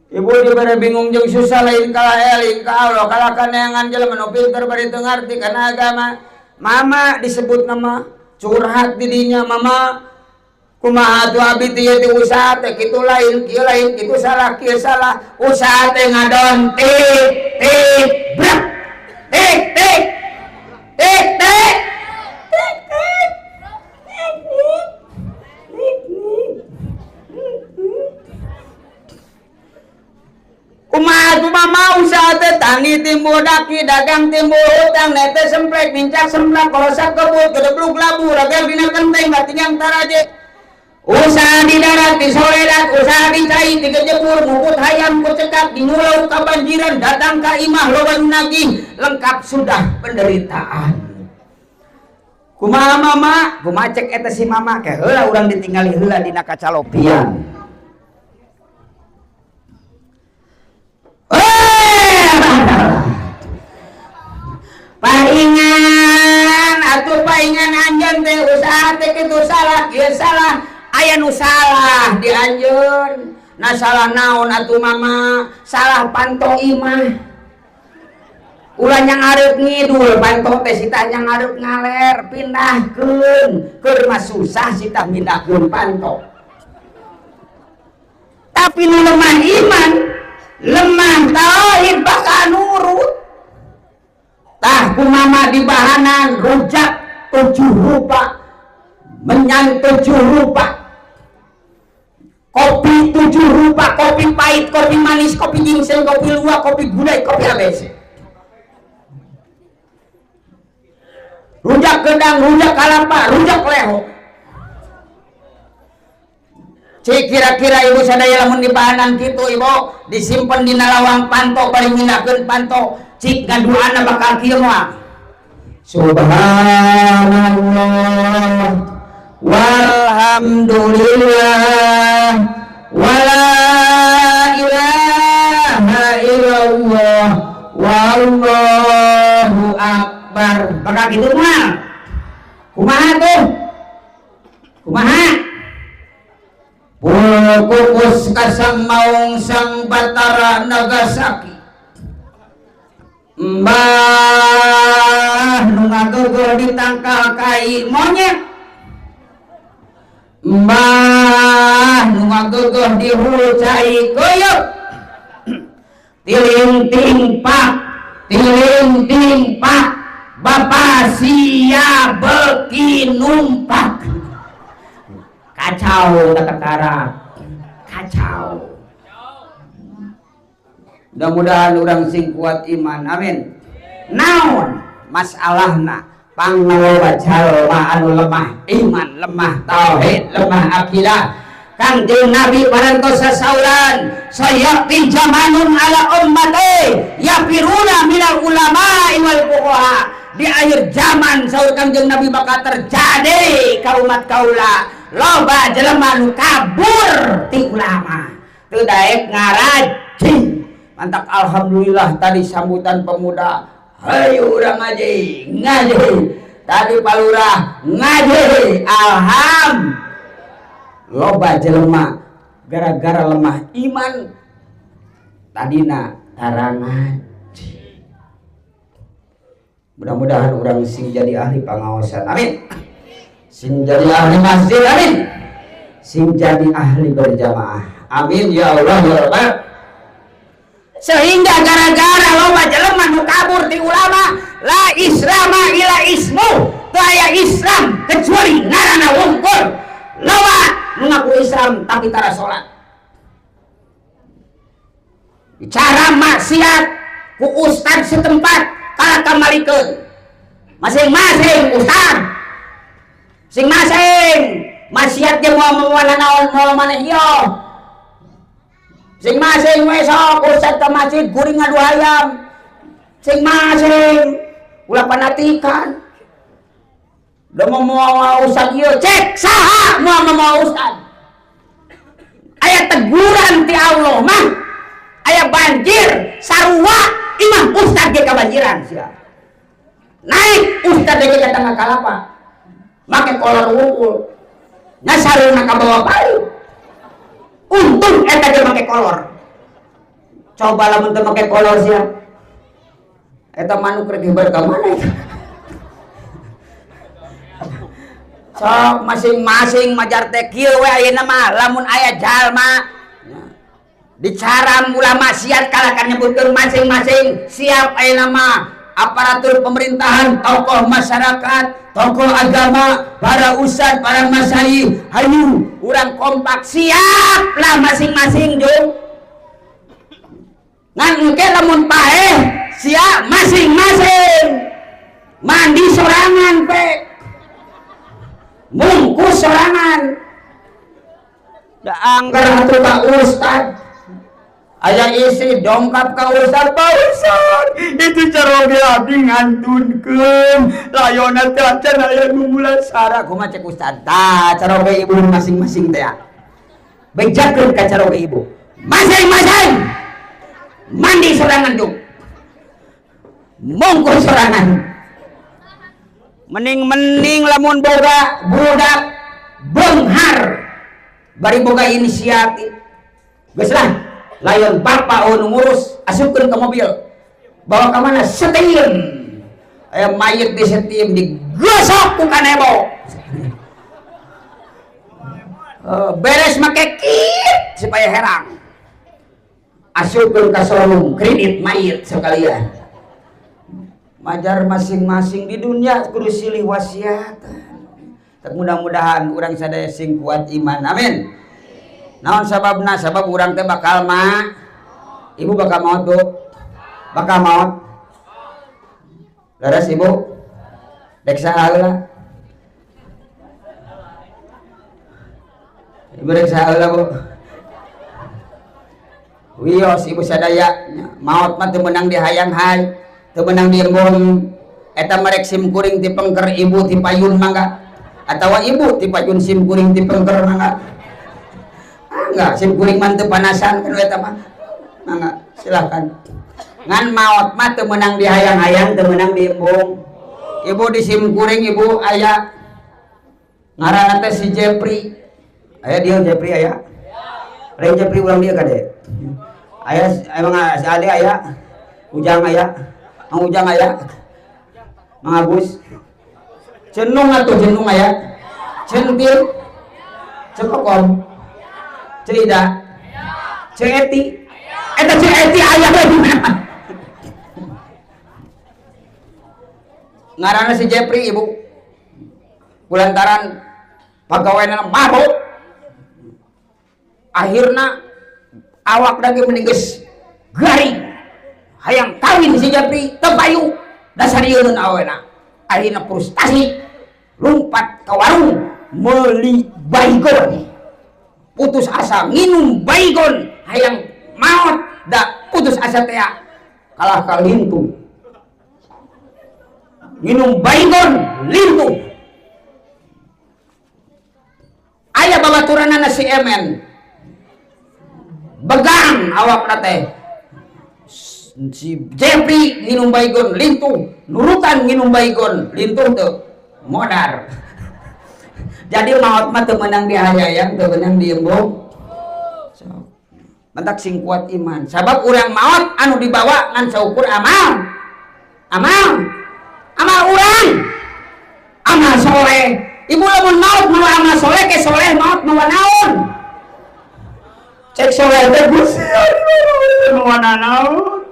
Ibu diberi bingung jeung susah lain kalah eling ka Allah, kalah kaneangan jelema nu pinter bari teu ngarti kana agama. Mama disebut nama curhat di dinya mama. Kumaha tuh abi teh ieu teh usaha teh kitu lain kieu lain kitu salah kieu salah usaha teh ngadon tik tik brek tik tik tik tik tik tik tik tik tik. Kumaha tuh mama usaha teh tani timbul daki dagang timbul hutang nete semplek mincak semplak kolosak kebut gedeblug labu ragal dina kenteng batingang taraje. Usaha di darat di soledat usaha di cai digejebur muput hayam kucekak dinyulau kabanjiran datang ka imah loba nagih lengkap sudah penderitaan. Kumaha mama kumaha cek eta si mama ke heula urang ditinggali heula dina kacalopian. Paingan atuh paingan anjeun teh usaha teh kitu salah kieu salah aya nu salah di anjeun. Nah salah naon atuh mama salah panto imah ulah nyang areup ngidul panto teh sitah nyang areup ngaler pindahkeun keur mah susah sitah mindahkeun panto. Tapi nu lemah iman lemah tauhid bakal nurut. Tah kumama di bahanan rujak 7 rupa menyan 7 rupa kopi 7 rupa kopi pahit kopi manis kopi ginseng kopi luwak kopi gulai kopi ABC rujak gedang rujak kalapa rujak leho. Cik kira-kira ibu sadaya lamun di bahanan kitu ibu disimpen dina lawang panto bari mindahkeun panto cik ngaduana bakal kieu moal. Subhanallah walhamdulillah wala ilaha illallah wallahu akbar. Bakal kitu moal. Kumaha tuh? Kumaha? Pul kukus kasang maung sang Batara Nagasaki Mbah nu ngageugeul ditangkal kai monyet Mbah nu ngageugeul di hulu cai keuyeup tiling ting pak tiling ting pak bapa sia beuki numpak. Kacau tata kacau. Mudah-mudahan orang sing kuat iman, amin. Naon masalahna pangloba jalma anu lemah iman, lemah tauhid, lemah akidah. Kangjeng Nabi parantos sasauran sayaqti zamanun ala ummati yafiruna minal ulama wal fuqaha. Di akhir zaman saur Kangjeng Nabi bakal terjadi ka umat kaula loba jelema nu kabur ti ulama teu daek ngaraji. Mantap alhamdulillah tadi sambutan pemuda hayu urang ngaji ngaji. Tadi Pak Lurah ngaji, alham. Loba jelema gara-gara lemah iman tadina tarangan. Mudah-mudahan orang sing jadi ahli pangaosan, amin. Sing jadi ahli masjid, amin. Sing jadi ahli berjamaah, amin ya Allah ya Rabbal. Sehingga gara-gara loba jelema nu kabur ti ulama, la islama ila ismu, teu aya Islam kecuali ngaranna wungkul. Loba nu ngaku Islam tapi tara salat. Bicara maksiat ku ustad setempat kalah kamalikeun. Masing-masing ustad. Masing-masing maksiat ge moal moal naon moal maneh ieu. Masing-masing we sok ustad ka masjid guring ngadu hayam. Masing-masing ulah panatikan. Da mau moal ustad ieu cek saha moal moal ustad. Aya teguran ti Allah mah. Aya banjir sarua imam ustad ge kabanjiran sia. Naik ustad ge ka tengah kalapa. Make kolor wungkul. Nya sarungna ka bawah balik. Untung eta ge make kolor. Coba lamun teu make kolor sia. Eta manuk rek hibar ka mana eta? Sok masing-masing majar teh kieu we ayeuna mah lamun aya jalma dicaram ulah maksiat kalah kan nyebutkeun masing-masing siap ayeuna mah aparatur pemerintahan, tokoh masyarakat, tokoh agama, para ustad, para masyayikh, hayu urang kompak siap lah masing-masing jung. Ngan engke lamun paeh siap masing-masing mandi sorangan pe mungkus sorangan. Da anggar atuh ka ustad. Aya istri dongkap ka ustad, Pak Ustad, itu caroge abdi ngantunkeun layona teh acan aya nu mulasara. Kumaha cek ustad? Tah caroge ibu masing-masing teh. Bejakeun ka caroge ibu. Masing-masing mandi sorangan jung. Mungkus sorangan. Mending-mending lamun boga budak beunghar bari boga inisiatif. Geus lah layon bapak nu ngurus asupkeun ke mobil bawa ka mana setim aya mayit di setim digosok ku kanebo beres make kit supaya herang asupkeun ka showroom kredit mayit sekalian. Majar masing-masing di dunia kudu silih wasiat. Mudah-mudahan urang sadaya sing kuat iman, amin. Naon sababna? Sabab urang teh bakal ma ibu bakal maot bu, bakal maot. Leres ibu dek saha heula? Ibu dek saha heula bu? Wios ibu sadaya maot mah teu meunang dihayang-hay, teu meunang diembung. Eta merek sim kuring ti pengker ibu ti payun mangga, atawa ibu ti payun sim kuring ti pengker mangga. Enggak, sim kuring mah teu panasan kan eta mah. Mangga, silakan. Ngan maot mah teu meunang dihayang-hayang, teu meunang diembung. Ibu di sim kuring ibu aya ngaranna teh si Jepri. Aya dia Jepri aya. Lain Jepri ulang dia kade. Aya emang si Ade aya. Ujang aya. Mang Ujang aya. Mang Agus. Cenung atuh cenung aya. Centil. Cekokom. Cerita Ceti eta Ceti aya we di mana ngaranna si Jepri ibu kulantaran pagaweanna mabuk akhirna awak lagi mending geus garing hayang kawin si Jepri teu payu dasar yeunun awena akhirna frustasi lompat ke warung meuli baygon putus asa nginum baygon hayang maot da putus asa teh kalah ka lintuh nginum baygon lintuh aya babaturanana si Emen begang awakna teh si Jepri nginum baygon lintuh nurutan nginum baygon lintuh teu Modar. Jadi maot mah teu meunang dihayang, teu meunang diembung. Sok. Mantak sing kuat iman. Sabab urang maot anu dibawa ngan saukur amal. Amal. Amal urang. Amal soleh. Ibu lamun maot mawa amal soleh ke soleh maot mawa naon? Cek soleh teh Gusti mawa naon?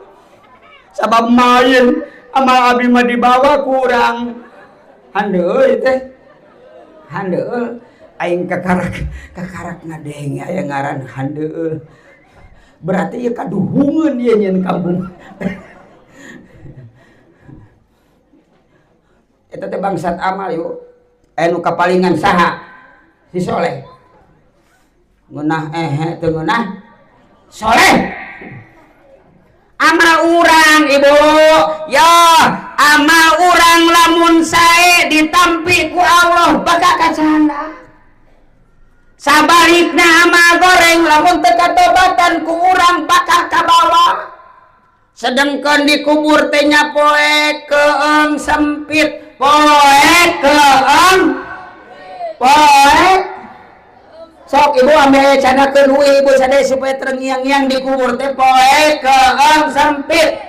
Sabab main amal abi mah dibawa kurang. Handeueul teh. Handeueul aing kakarak ngadenge aya ngaran handeueul. Berarti ieu kaduhungeun ieu nyeun kampung. Eta teh bangsat amal yuk. Aya nu kapalingan saha? Si soleh. Ngeunah ehe teu ngeunah soleh. Amal urang ibu, ya amal urang lamun sae ditampi ku Allah bakal kacanda. Sabalikna amal goreng lamun teu katobatan ku urang bakal kabawa. Sedengkeun dikubur teh nya poe keeng sempit, poe keeng poe. Sok ibu ambil canakeun hui ibu sadaya supaya terngiang-ngiang dikubur teh poe keeng sempit.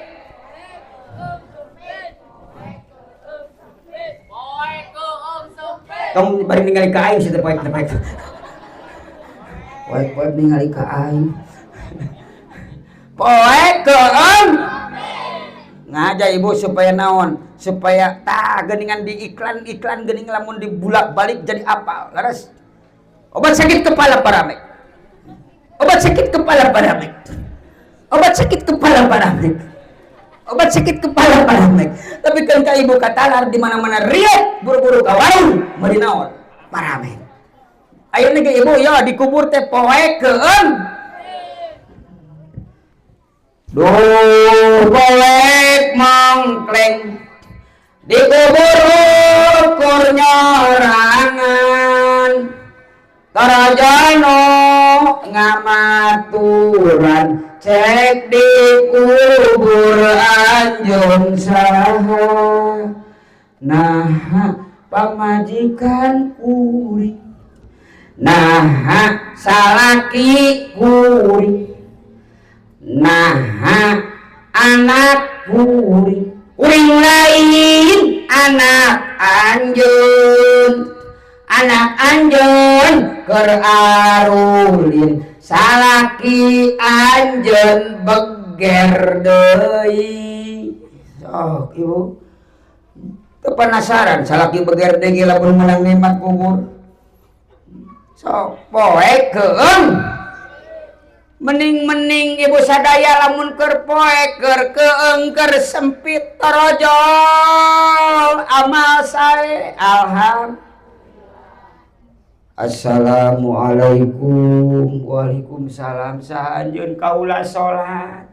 Tong bari ningali ka aing si teh poek teh poek. Poek-poek ningali ka aing. Poe keeng ngaja ibu supaya naon? Supaya tah geuningan di iklan-iklan geuning lamun dibulak-balik jadi apal. Leres. Obat sakit kepala paramek. Obat sakit kepala paramek. Obat sakit kepala paramek. Obat sakit kepala paramek. Tapi kan ka ibu katalar di mana-mana riet buru-buru ka warung meuli naon? Paramek. Ayeuna ge ibu ya dikubur teh poe keeng. Duh poek mongkleng dikubur ukur nyorangan. Tarajano ngamaturan cek dikubur anjeun saha. Naha pamajikan kuring, naha salaki kuring, naha anak kuring, kuring lain anak anjeun. Anak anjeun keur arulin salaki anjeun beger deui. Sok ibu teu penasaran salaki beger deui lamun meunang nikmat kubur. Sok poe keung. Mening-mening ibu sadaya lamun keur poe keur keung keur sempit torojol amal sae alhamdulillah. Assalamualaikum. Waalaikumsalam. Saha anjeun kaula salat.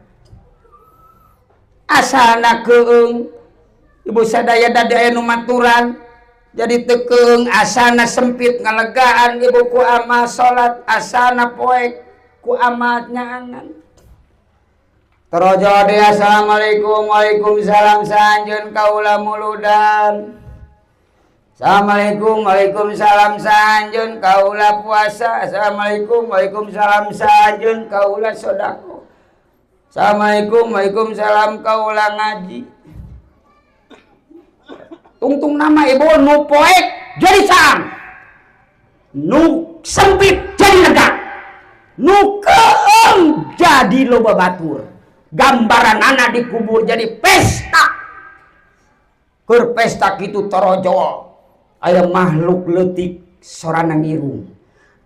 Asalna keung ibu sadaya dadi aya nu maturan jadi teu keung asalna sempit ngalegaan ibu ku amal salat asalna poek ku amal nyaangan. Torojol deui assalamualaikum. Waalaikumsalam. Saha anjeun kaula muludan. Assalamualaikum. Waalaikumsalam. Saha anjeun kaula puasa. Assalamualaikum. Waalaikumsalam. Saha anjeun kaula sedekah. Assalamualaikum. Waalaikumsalam kaula ngaji. Tungtung nama ibu nu poek jadi saang, nu sempit jadi lega, nu keeng jadi loba batur. Gambaran anak dikubur jadi pesta. Keur pesta kitu torojol. Aya makhluk leutik sorana ngirung.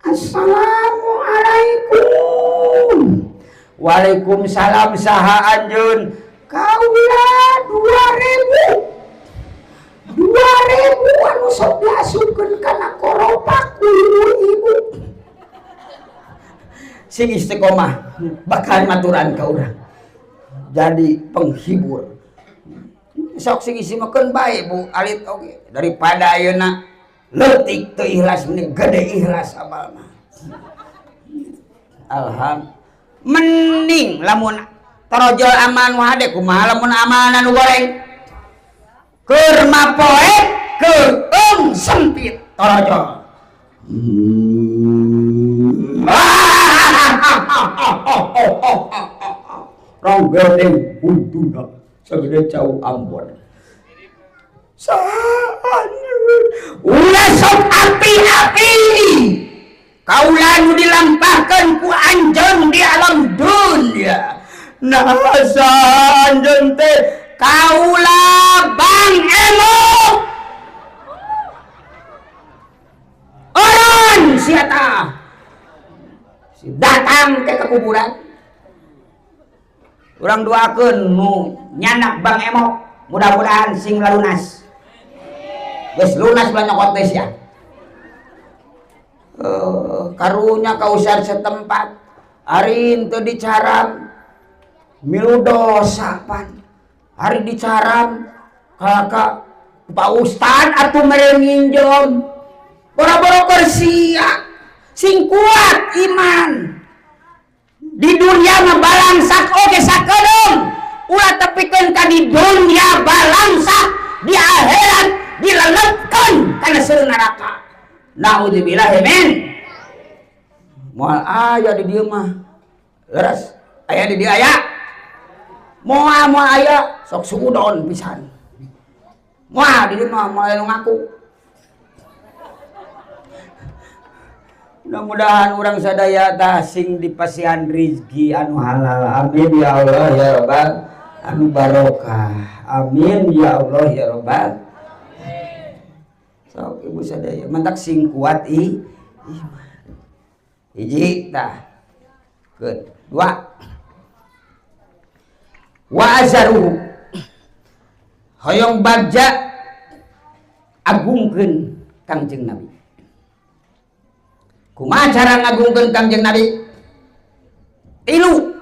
Assalamualaikum. Waalaikumsalam. Saha anjeun? Kaula 2000. 2000 anu sok diasupkeun kana koropak ku ibu. Sing istiqomah bakal maturan ka urang. Jadi penghibur. Sok sing isi makeun bae Bu alit oge daripada ayeuna leutik teu ikhlas mending gede ikhlas amal mah. Alhamdulillah. Mending lamun torojol amal nu hade kumaha lamun amalna nu goreng. Keur mapoe Keung sempit torojo. Ronggeting untuna sagede cau Ambon. Saanjeun ulah sok api-api. Kaula nu dilampahkeun ku anjeun di alam dunia. Nah saanjeun teh kaula Bang Emok. Oron sia tah. Si datang ke kuburan. Urang doakeun nu nyanak Bang Emok mudah-mudahan sing lalunas. Geus lunas ulah nyokot teh sia. Karunya kausar setempat ari teu dicaram milu dosa pan. Ari dicaram ka Pak Ustad atuh mere nginjem. Boro-boro sia sing kuat iman. Di dunia mah balangsak oge sakedeung. Ulah tepikeun ka di dunia balangsak, di akhirat dilelepkeun kana seuneu neraka. Naudzubillah min. Moal aya di dieu mah. Leres, aya di dieu aya. Moal moal aya sok suudon pisan. Moal di dieu mah moal nu ngaku. Mudah-mudahan urang sadaya tah sing dipasihan rizki anu halal. Amin ya Allah ya Rabbal anu barokah. Amin ya Allah ya Rabbal. Sok ibu sadaya mantak sing kuat iman. Hiji tah. Keun. Dua. Wa azaruhu. Hoyong bagja agungkeun Kangjeng Nabi. Kumaha cara ngagungkeun Kangjeng Nabi? Tilu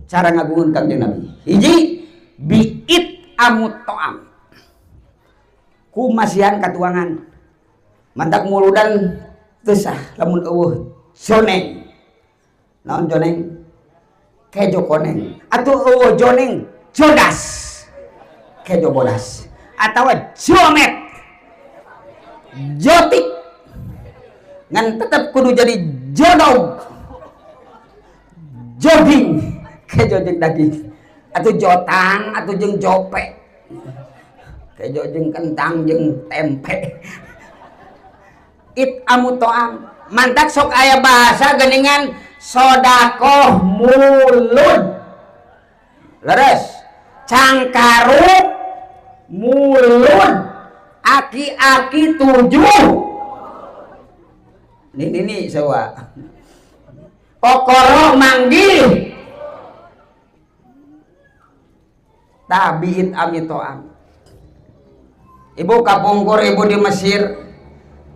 cara ngagungkeun Kangjeng Nabi. Hiji biit amut to'am. Kumasihan katuangan. Mantak muludan teu sah lamun eueuh joneng. Naon joneng? Kejo koneng. Atuh eueuh joneng jodas. Kejo bodas atawa jomet. Jotik. Ngan tetep kudu jadi jodog. Jogging kejo jeung daging. Atuh jotang atuh jeung jope. Kejo jeung kentang jeung tempe. It amu to'am. Mantak sok aya bahasa geuningan sodakoh mulud. Leres. Cangkaruk mulud. Aki-aki 7. Ini sewa. Kokoro manggih. Tabiit ami to'am. Ibu kapungkur ibu di Mesir.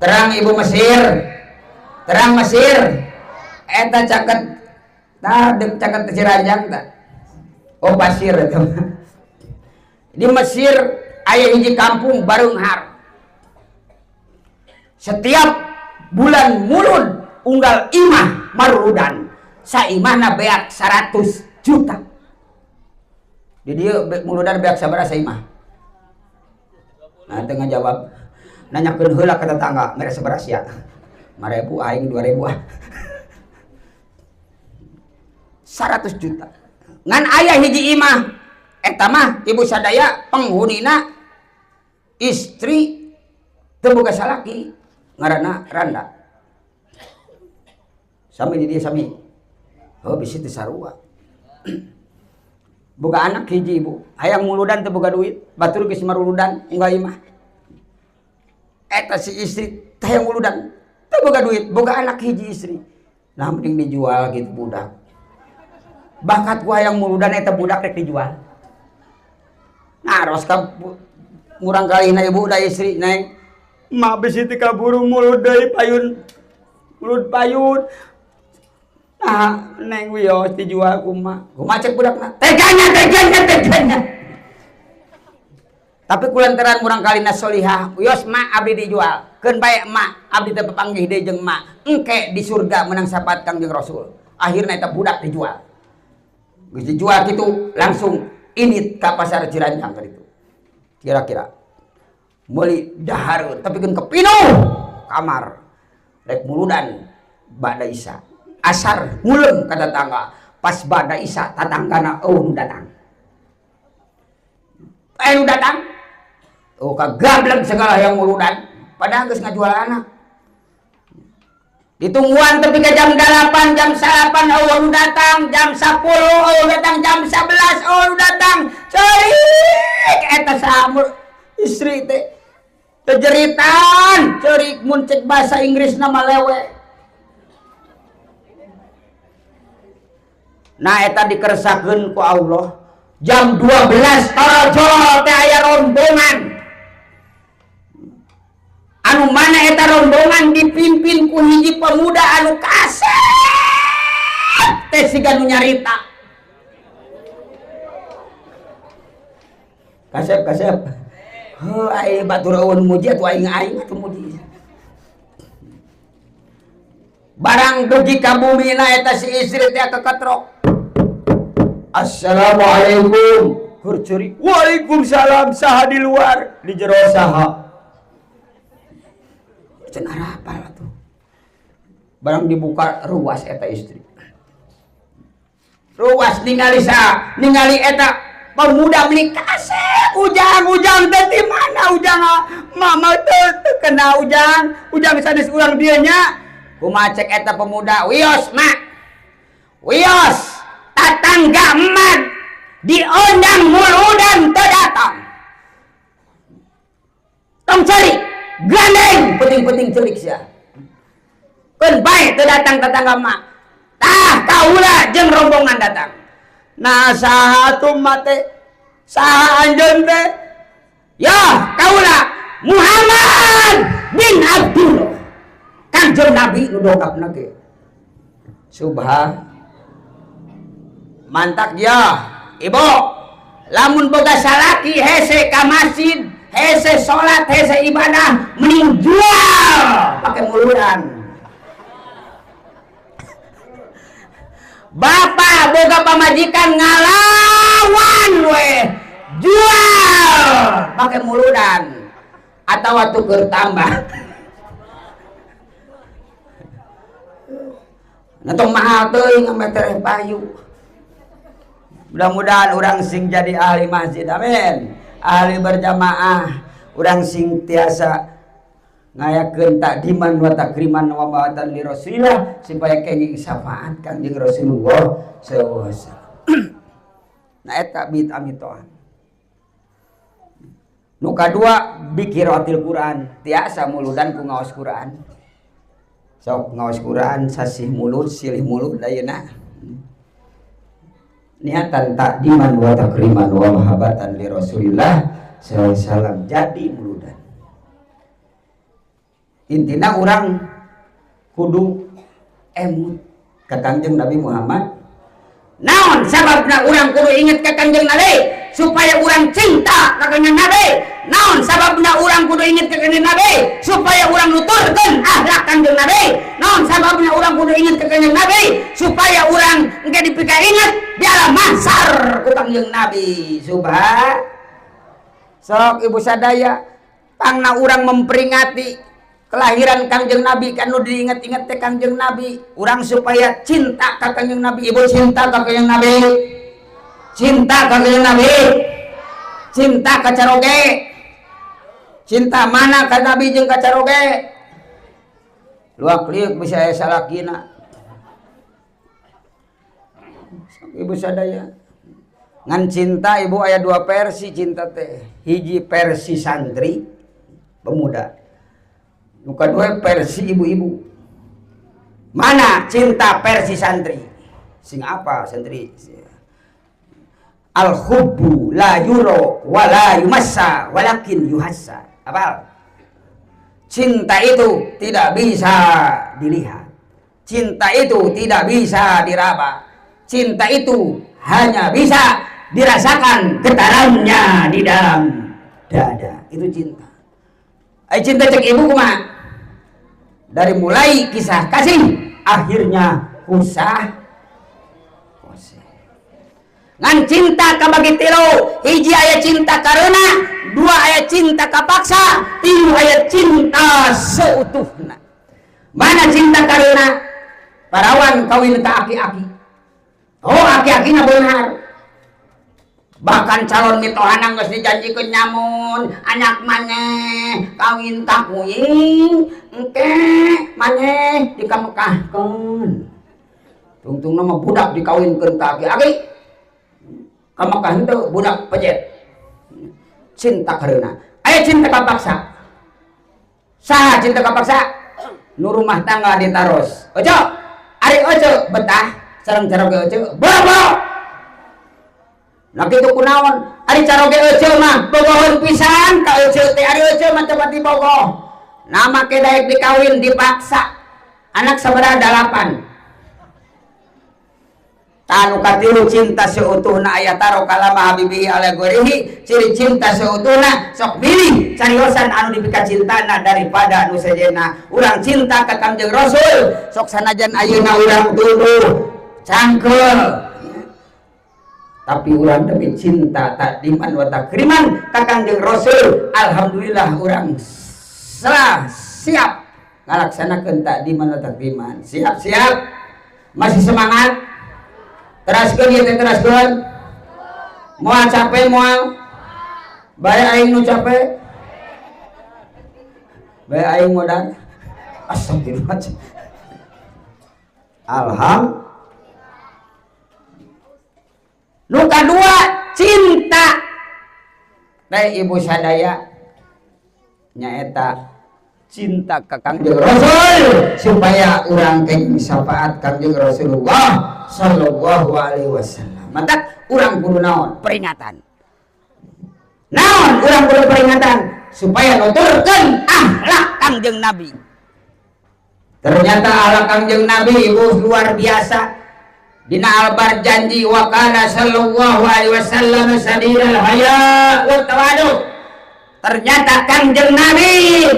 Terang ibu Mesir. Terang Mesir. Eta caket tah deuk caket Ciranjang tah. Oh pasir eta. Di Mesir aya hiji kampung Bareunghar. Setiap bulan mulud unggal imah marudan. Saimahna beak 100 juta. Di dieu muludan beak sabaraha saimah? Nah teu ngajawab. Nanyakeun heula ka tetangga mere sabaraha sia? 5.000 aing 2.000 ah. 100 juta. Ngan aya hiji imah eta mah ibu sadaya penghunina istri teu boga salaki ngaranna randa. Sami di dieu sami. Oh bisi teu sarua. Boga anak hiji ibu, hayang muludan teu boga duit, batur geus maruludan unggal imah. Eta si istri teh hayang muludan teu boga duit, boga anak hiji istri. Nah mending dijual gitu budak. Bakat gua hayang muludan eta budak rek dijual. Nah ros ka ngurang kalihna ibu da istri neng. Mak bisi teu kaburu mulud deui payun. Mulud payun. Nah, neng wios dijual kumaha. Kumaha cek budakna? Teganya, teganya, teganya. Tapi kulantaran murang kalina solihah, wios mak abdi dijual. Keun bae mak abdi teu papanggih deui jeung mak. Engke di surga menang syafaat Kangjeng Rasul. Akhirna eta budak dijual. Geus dijual kitu langsung init ka pasar Ciranjang ka ditu. Kira-kira. Meuli dahar tapi keun kepinuh kamar. Rek muludan bada isya. Asar ngulem ka tetangga. Pas bada isya tatanggana eueuh nu datang. Nu datang. Oh kagablek segala yang muludan. Padahal geus ngajual anak. Ditungguan tepi ka jam 8, jam 9 eueuh nu datang, jam 10 eueuh datang, jam 11 eueuh nu datang. Ceurik eta saha istri teh. Tejeritan, ceurik mun cek bahasa Inggris nama lewe. Nah eta dikersakeun ku Allah. Jam 12 torojol teh aya rombongan. Anu mana eta rombongan dipimpin ku hiji pemuda anu kasep teh siga nu nyarita. Kasep kasep. Heuh ai batur eueun muji atuh aing aing atuh muji. Barang dugi ka bumina eta si istri teh keketrok. Assalamualaikum. Keur ceurik. Waalaikumsalam saha di luar, di jero saha. Cenah rapal atuh. Barang dibuka ruas eta istri. Ruas ningali sa, ningali eta pemuda beli kasep ujang-ujang teh di mana ujang mama teh kena ujang, ujang sanes urang dieu nya. Kumaha cek eta pemuda, wios mak. Wios tatangga emak diundang muludan teu datang. Tong ceurik, gandeng penting-penting ceurik sia. Keun bae teu datang tatangga emak. Tah kaula jeung rombongan datang. Nah saha tuh mate? Saha anjeun teh? Ya kaula Muhammad bin Abdullah. Kanjeng Nabi nu dongkapna ge. Subhan. Mantak ya, ibu. Lamun boga salaki hese ka masjid, hese salat, hese ibadah, mending jual pake muludan. Bapak boga pamajikan ngalawan weh, jual pake muludan atawa tuker tambah. Nah, mahal teuing meter payu. Mudah-mudahan orang sing jadi ahli masjid, amin. Ahli berjamaah, orang sing tiasa ngayakeun takdiman wa takriman wa ba'atan li Rasulillah supaya kenging syafaat Kangjeng Rasulullah sallallahu alaihi wasallam. Nah eta bit amitoan. Nu kadua bikiratil Quran, tiasa muludan ku ngaos Quran. Sok ngaos Quran sasih mulut silih mulut ayeuna. Niatan takdiman wa takriman wa mahabbatan li Rasulillah sallallahu alaihi wasallam jadi muludan. Intina orang kudu emut ka Kangjeng Nabi Muhammad. Naon sababna urang kudu inget ka Kangjeng Nabi supaya urang cinta ka Kangjeng Nabi. Naon sababna urang kudu inget ka Kangjeng Nabi supaya urang nuturkeun akhlak Kangjeng Nabi. Naon sababna urang kudu inget ka Kangjeng Nabi supaya urang engke dipika inget di alam mahsyar ku Kangjeng Nabi. Subhan. Sok ibu sadaya pangna urang memperingati kelahiran Kangjeng Nabi kan nu diinget-inget teh Kangjeng Nabi, urang supaya cinta ka Kangjeng Nabi. Ibu cinta ka Kangjeng Nabi, cinta ka Kangjeng Nabi, cinta ka caroge, cinta mana ka Nabi jeung ka caroge. Luak liuk bisa aya salakina. Ibu sadaya ngan cinta ibu aya dua versi cinta teh, hiji versi santri pemuda, nu kadua versi ibu-ibu. Mana cinta versi santri? Sing apa santri? Al hubbu la yuro wa la yumassa walakin yuhassa. Apal? Cinta itu tidak bisa dilihat. Cinta itu tidak bisa diraba. Cinta itu hanya bisa dirasakan getarannya di dalam dada. Itu cinta. Ay cinta cek ibu kumaha? Dari mulai kisah kasih akhirnya kusah koseh. Ngan cinta kabagi tilu, hiji aya cinta karena, dua aya cinta kapaksa, tilu aya cinta seutuhna. Mana cinta karena? Parawan kawin ka aki-aki. Oh, aki-akina beunghar. Bahkan calon mitohana geus dijanjikeun nyamun, anak maneh kawin ka kuing, engke maneh dikamekahkeun. Tungtungna mah budak dikawinkeun ka aki-aki. Ka Mekah henteu budak pejet. Cinta karena. Aya cinta kapaksa. Saha cinta kapaksa? Nu rumah tangga ditaros. Ojo, ari ojo betah sareng caroge ojo. Bobo. Nah kitu kunaon? Ari caroge ojo mah bogoheun pisan ka ojo teh, ari ojo mah coba dibogoh. Nama ke daek dikawin dipaksa. Anak sabaraha 8. Tanu katilu cinta seutuhna aya taro kalama habibihi ala gorihi, ciri cinta seutuhna sok milih cariosan anu dipika cintana daripada anu sejenna. Urang cinta ka Kangjeng Rasul sok sanajan ayeuna urang tuduh cangkeul, tapi urang demi cinta takdiman wa takriman ka Kangjeng Rasul, alhamdulillah urang salah siap ngalaksanakeun takdiman wa takriman. Siap-siap, masih semangat. Teraskeun ieu teh, teraskeun. Moal capek moal. Bae aing nu capek. Bae aing modal. Astagfirullah. Alhamdulillah. Nu kadua cinta. Teh ibu sadaya nyaeta cinta ka Kangjeng Rasul supaya urang kenging syafaat Kangjeng Rasulullah sallallahu alaihi wasallam. Mantak urang kudu naon? Peringatan. Naon urang kudu peringatan supaya nuturkeun akhlak Kangjeng Nabi. Ternyata akhlak Kangjeng Nabi ibu luar biasa. Dina albar janji wa kana sallallahu alaihi wasallam sadiral haya wa tawadu. Ternyata Kangjeng Nabi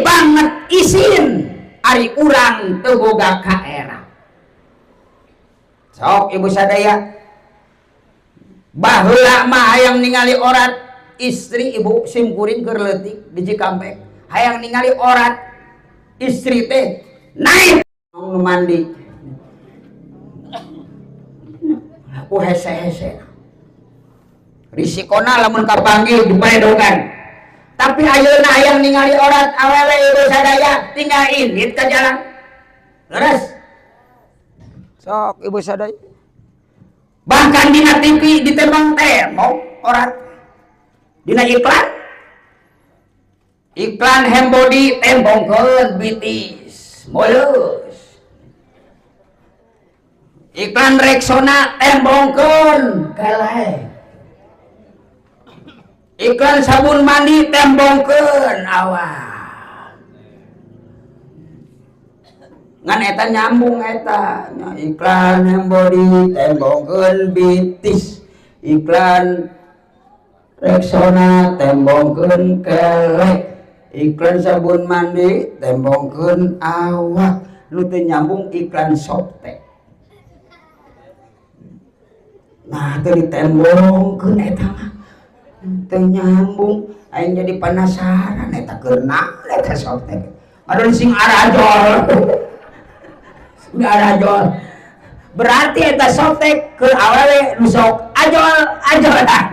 banget isin ari urang teu boga kaera. Sok ibu sadaya, baheula mah hayang ningali orat istri ibu simkuring keur leutik di Cikampek, hayang ningali orat istri teh naik nu mandi ku hese-hese. Risikona lamun kapanggih dipaedogan. Tapi ayeuna hayang ningali orat awewe ibu sadaya tinggal indit ka jalan. Leres. Sok ibu sadaya. Bahkan dina TV ditembang tembok orat. Dina iklan. Iklan Hembody tembongkeun bitis mulus. Iklan Rexona tembongkeun kelek. Iklan sabun mandi tembongkeun awak. Ngan eta nyambung eta. Iklan Hembody tembongkeun bitis. Iklan Rexona tembongkeun kelek. Iklan sabun mandi tembongkeun awak. Nu teu nyambung iklan Softex. Nah teu ditembongkeun eta mah. Teu nyambung, aing jadi penasaran eta keur naon eta Softex. Aduh sing arajol. Sing arajol. Berarti eta Softex keur awewe nu sok ajol-ajolan.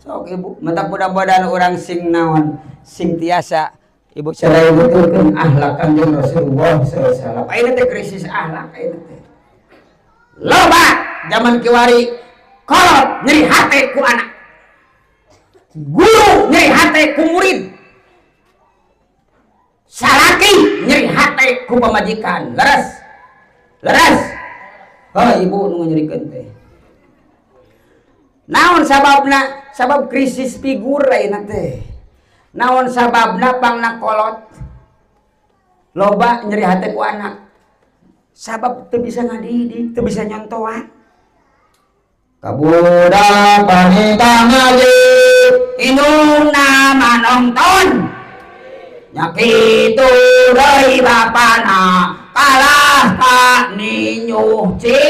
Sok ibu, mentak mudah-mudahan urang sing naon, sing tiasa ibu sadaya betulkeun akhlak Kangjeng Rasulullah sallallahu alaihi wasallam. Ayeuna teh krisis akhlak ayeuna teh. Loba zaman kiwari kolot nyeri hate ku anak, guru nyeri hate ku murid, salaki nyeri hate ku pamajikan. Leres, leres. Oh ibu nu nyerikeun teh. Naon sababna? Sabab krisis figur ayeuna teh. Naon sababna pangna kolot loba nyeri hate ku anak? Sabab teu bisa ngadidik, teu bisa nyontoan. Kabudak panita ngaji, indungna manongton. Nya kitu deui bapana, kalah ka ninyuh ci.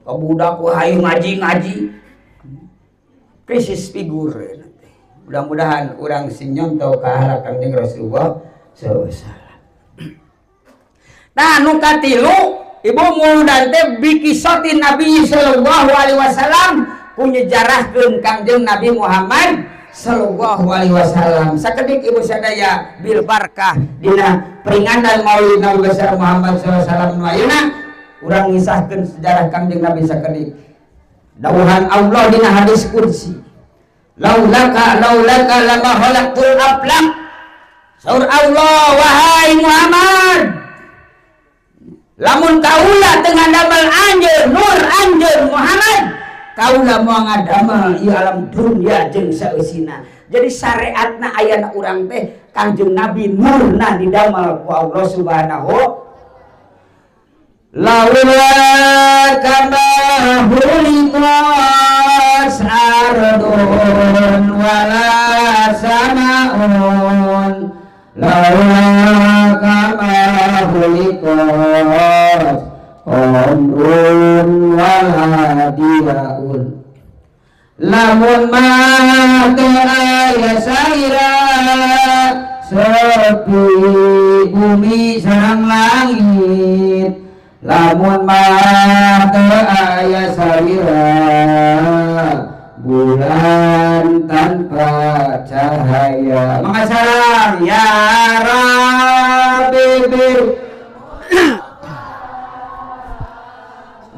Budak hayu ngaji-ngaji. Krisis figur. Mudah-mudahan urang sing nyontoh ka akhlak Kangjeng Rasulullah sallallahu alaihi wasallam. Nah, nu katilu ibu muludan teh biqissatin Nabi sallallahu alaihi wasallam, ku nyejarahkeun Kangjeng Nabi Muhammad sallallahu alaihi wasallam. Sakedik ibu sadaya, bil barkah dina peringatan Maulid Nabi besar Muhammad sallallahu alaihi wasallam nu ayeuna, urang ngisahkeun sejarah Kangjeng Nabi sakedik. Dawuhan Allah dina hadis qudsi, "Laulaka laulaka lama khalaqtul aflak." Saur Allah, "Wahai Muhammad, lamun kaula teu ngadamel anjeun, nur anjeun Muhammad, kaula moal ngadamel ieu alam dunya jeung saeusina." Jadi syariatna ayana urang teh Kangjeng Nabi, nurna didamel ku Allah Subhanahu. Laula kama khuliqat ardun wala samaun, laula kama khuliqat qamrun wala diyaun. Lamun mah teu aya salira, sepi bumi sareng langit. Lamun mah teu aya salira, bulan tanpa cahaya. Maka salam ya Rabbi bir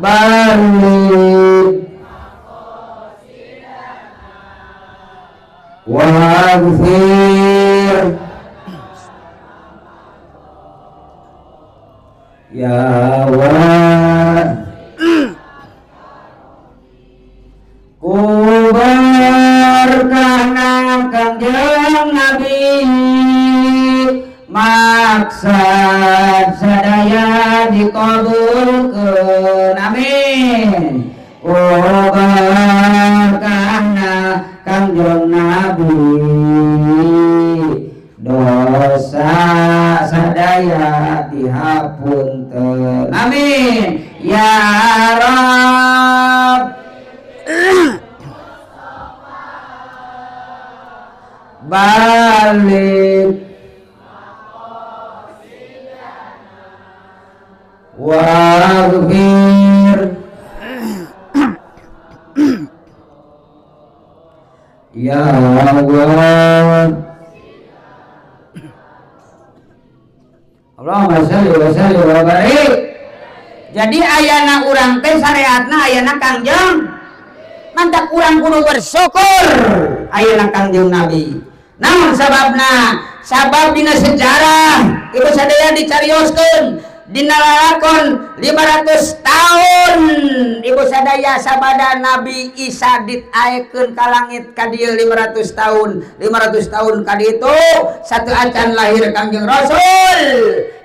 balik waghfir ya wa ku berkahna Kangjeng Nabi, maksad sadaya dikabulkeun, amin. Ku berkahna Kangjeng Nabi, dosa sadaya dihapunten, amin ya Rabb. Balik waghfir ya Allah. Allahumma shalli wa sallim wa barik. Jadi ayana urang teh syariatna ayana Kangjeng, mantap urang kudu bersyukur ayana Kangjeng Nabi. Namun sababna, sabab dina sejarah ibu sadaya dicarioskeun dina lalakon 500 tahun ibu sadaya sabada Nabi Isa ditaekeun ka langit ka dieu 500 tahun, 500 tahun ka ditu satu acan lahir Kangjeng Rasul.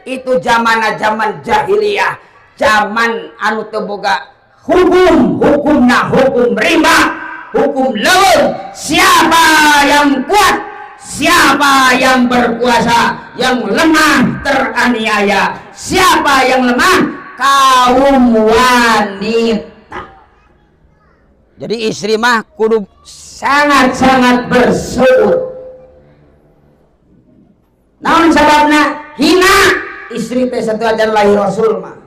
Itu zamana zaman jahiliyah, zaman anu teu boga hukum, hukumna hukum rimba, hukum leuweung. Siapa yang kuat, siapa yang berkuasa, yang lemah teraniaya. Siapa yang lemah? Kaum wanita. Jadi istri mah kudu sangat-sangat bersyukur. Naon sababna? Hina istri teh satu ajan lahir Rasul mah.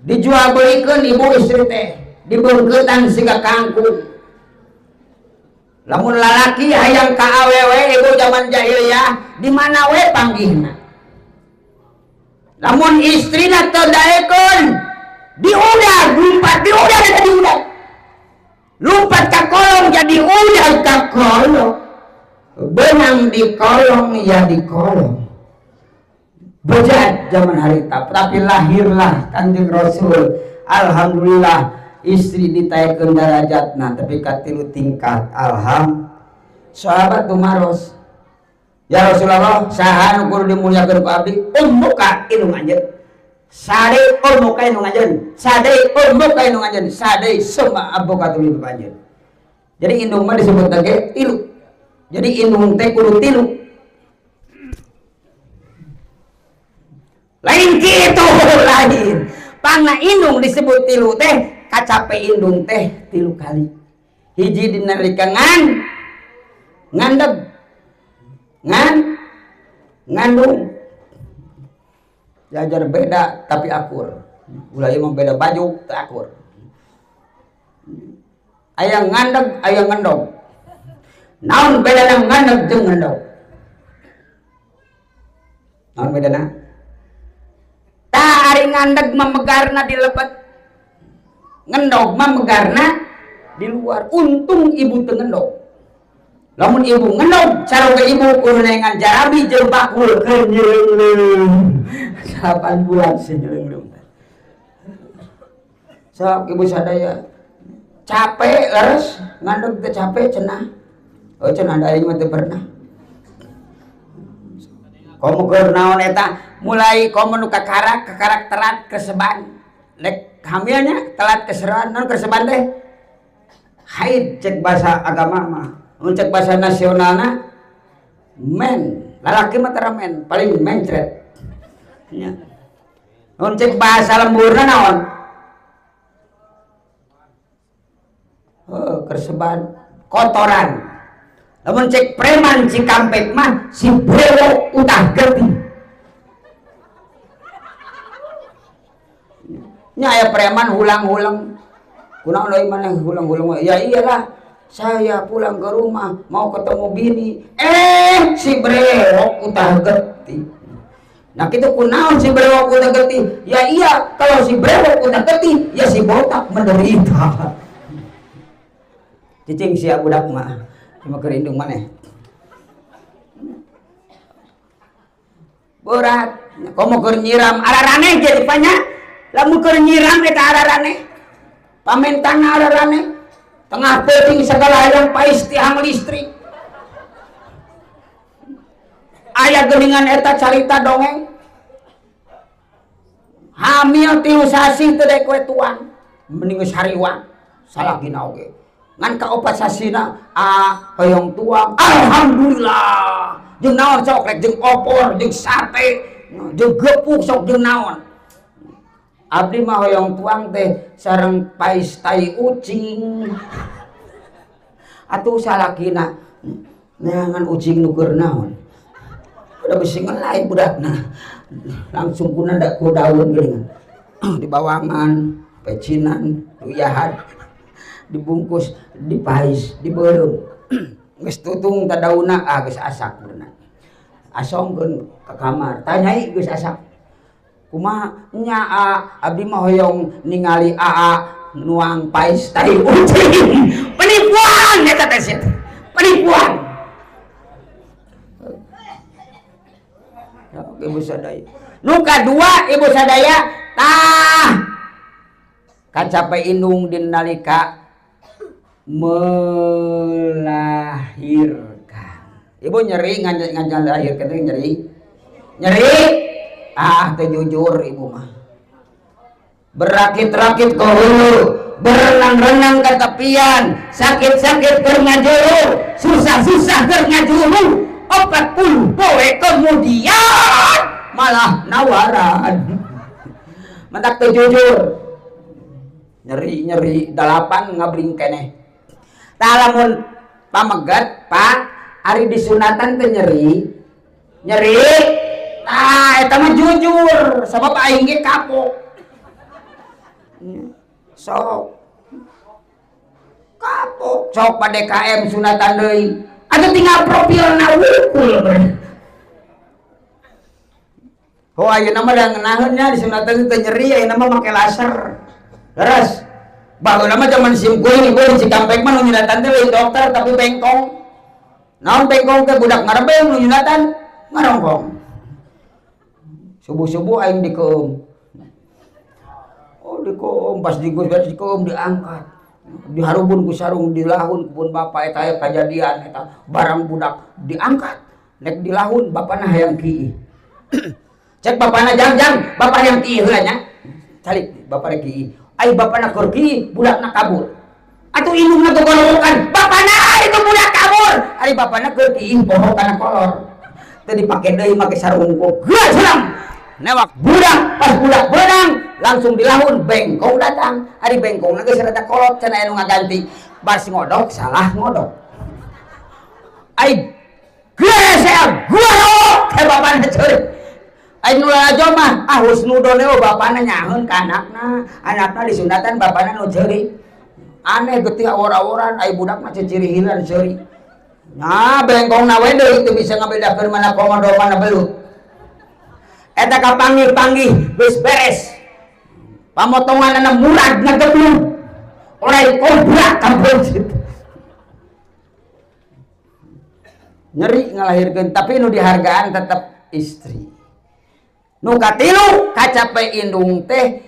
Dijual belikeun ibu istri teh, dibeungkeutan siga kangkung. Lamun lalaki hayang ka awewe ibu zaman jahiliyah, di mana we panggihna? Lamun istrina teu daekeun, diudag, lumpat diudag eta diudag. Lumpat ka kolong jadi udag ka kolong. Benang di kolong ya di kolong. Bejat zaman harita, tapi lahirlah Kanjeng Rasul. Alhamdulillah istri ditaekeun darajatna tapi ka tilu tingkat. Alhamdulillah. Sahabat tumaros, "Ya Rasulullah, saha nu kudu dimuliakeun ku abdi?" "Ummuka, indung anjeun. Sade ummuka, indung anjeun. Sade ummuka, indung anjeun. Sade summa abuka, tuluy bapa anjeun." Jadi indung mah disebut lagi tilu. Jadi indung teh kudu tilu. Lain kitu, lain. Pangna indung disebut tilu teh. Kacape indung teh 3 kali. Hiji dina nalika ngan ngandeg ngan ngandung. Jajar beda tapi akur. Ulah ieu mah beda baju teu akur. Aya ngandeg aya ngendog. Naon bedana ngandeg jeung ngendog? Naon bedana? Tah ari ngandeg mah megarna di lebet. Ngendog mah megarna di luar. Untung ibu teu ngendog. Lamun ibu ngendog saroga ibu kudu neangan jarabi jeung bakul keur nyeungleung. 8 bulan senyeleungleung. Sok ibu sadaya capek leres ngandeg teh capek cenah. Oh cenah da aing mah teu pernah. Komo keur naon eta mulai komo nu kakarak kakarak telat keseban. Lek hamilnya telat keseran naon keseban teh? Haid cek bahasa agama mah. Mun cek bahasa nasionalna men, lalaki mah tara men, paling mencret. Nya. Mun cek bahasa lemburna naon? Oh, kerseban kotoran. Lamun cek preman Cikampek mah si brewok utah getih. Nya aya preman hulang-hulang. Kunaon deui maneh hulang-hulang? Ya iyalah, saya pulang ke rumah mau ketemu bini, si brewok utah getih. Nah kitu kunaon si brewok utah getih? Ya iya, kalau si brewok utah getih, ya si botak menderita. Cicing sia budak mah, cuma keur indung maneh. Berat, komo keur nyiram araraneh jadi panya. Lamun keur nyiram eta araraneh. Pamentana araraneh. Tengah peuting segala hayang pais tiang listrik. Aya geuningan eta carita dongeng. Hamil 3 sasih teu daek we tuang. Mending geus hariwang, salakina oge. Ngan ka 4 sasina hoyong tuang. Alhamdulillah. Jeung naon sok rek jeung opor, jeung sate, jeung gepuk sok jeung naon. Abdi mah hoyong tuang teh sareng pais tai ucing. Atuh salakina neangan ucing nu keur naon. Udah bisi ngelai budakna. Langsung kuna ndak ku daun geuningan. Di bawangan, pecinan, uyahan. Dibungkus, dipais, dibeureum. Geus tutung ta daunna, geus asak beunang. Asongkeun ka kamar, tanyai geus asak. Kumaha nya abdi mah hoyong ningali aa nuang pais tai ucing. Penipuan eta teh sia. Penipuan. Ya, ibu sadaya. Nu kadua ibu sadaya tah kacape indung dina nalika melahirkan. Ibu nyeri nganjan lahirkan teh nyeri. Nyeri? Ah, teh jujur ibu mah. Berakit-rakit ke hulu, berenang-renang ke tepian, sakit-sakit keur ngajuru, susah-susah keur ngajuru, 40 poe kemudian malah nawaran. Mentak teh jujur. Nyeri-nyeri 8 ngabring keneh. Tah lamun pamegat, Pak, ari disunatan teh nyeri. Nyeri? Tah eta mah jujur, sabab aing ge kapok. Sok. Kapok, sok pa DKM sunatan deui. Atuh tinggal profilna wungkul. Oh ayeuna mah da ngeunaheun nya disunatan teh nyeri, ayeuna mah make laser. Leres. Baheula mah zaman sim kuring ibu di Cikampek mah nu nyunatan teh lain dokter tapi bengkong. Naon bengkong teh budak ngarebeng nu nyunatan ngarongkong. Subuh-subuh aing dikeum. Oh dikeum pas digus beres dikeum diangkat. Diharubun ku sarung dilahun kebun bapak eta aya kajadian eta barang budak diangkat. Nek dilahun bapana hayang kiih. Cek bapana jang-jang, bapak hayang kiih heula nya. Calik bapak rek kiih. Ai bapana keur kiih budakna kabur. Atuh indungna gogorowokan, bapana itu budak kabur. Ari bapana keur kiih poho kana kolor. Teu dipake deui make sarung ku. Geus hilang. Newak budak, pas budak berenang langsung dilahun bengkong datang. Ari bengkongna geus rada kolot cenah anu ngaganti. Bas ngodok salah ngodok. Ai geus gua teh bapana ceurik. Ai nu lalajo mah ah husnudon we bapana nyaheun ka anakna, anakna disunatan bapana nu ceurik. Aneh getih awor-aworan ai budak mah ciciri hilan ceurik. Nah bengkongna we deui teu bisa ngabedakeun mana komodo mana belut. Eta kapanggih-panggih geus beres. Pamotonganana murad ngageblug. Oleh kobra kampung situ. Nyeri ngalahirkeun tapi nu dihargaan tetep istri. Nu katilu kacape indung teh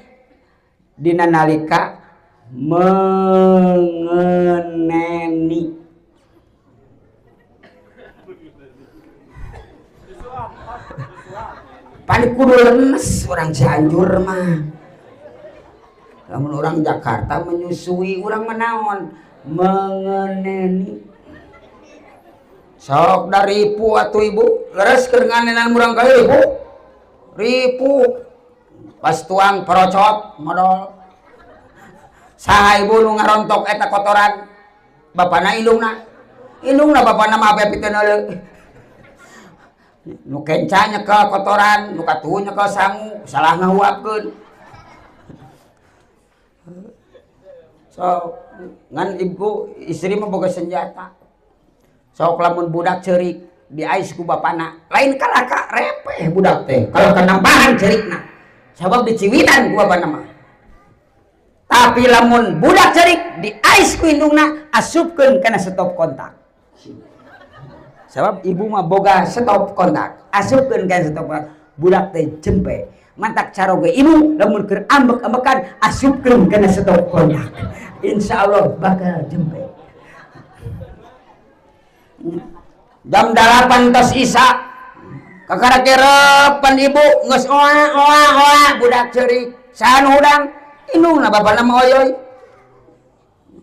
dina nalika mengeneni. Pan kudu lemes orang Cianjur mah. Lamun orang Jakarta menyusui urang manaon mengeneni. Sok dari ripu atuh ibu, leres keur nganenan murang kali ibu. Ripu pas tuang perocot modol. Saha ibu nu ngarontok eta kotoran? Bapana indungna. Indungna bapana mah ape piteun heuleuh. Nu kenca nyekel kotoran, nu katuhu nyekel sangu, salah ngahuapkeun. So, ngan ibu istri mah boga senjata. Sok lamun budak ceurik diais ku bapana, lain kalaka repeh budak teh. Kalau kenambahan ceurikna, sabab diciwitan ku bapana mah. Tapi lamun budak ceurik diais ku indungna, asupkeun kana stop kontak. Sabab ibu mah boga stop kontak, asupkeun kana stop kontak, budak teh jempe. Mantak caroge ibu lamun keur ambek-ambekan asupkeun kana stop kontak. Insyaallah bakal jempe. Jam 8 tos isa kakara kerepan ibu geus oa oa oa budak ceurik saha nu hudang indungna bapana mah oyoy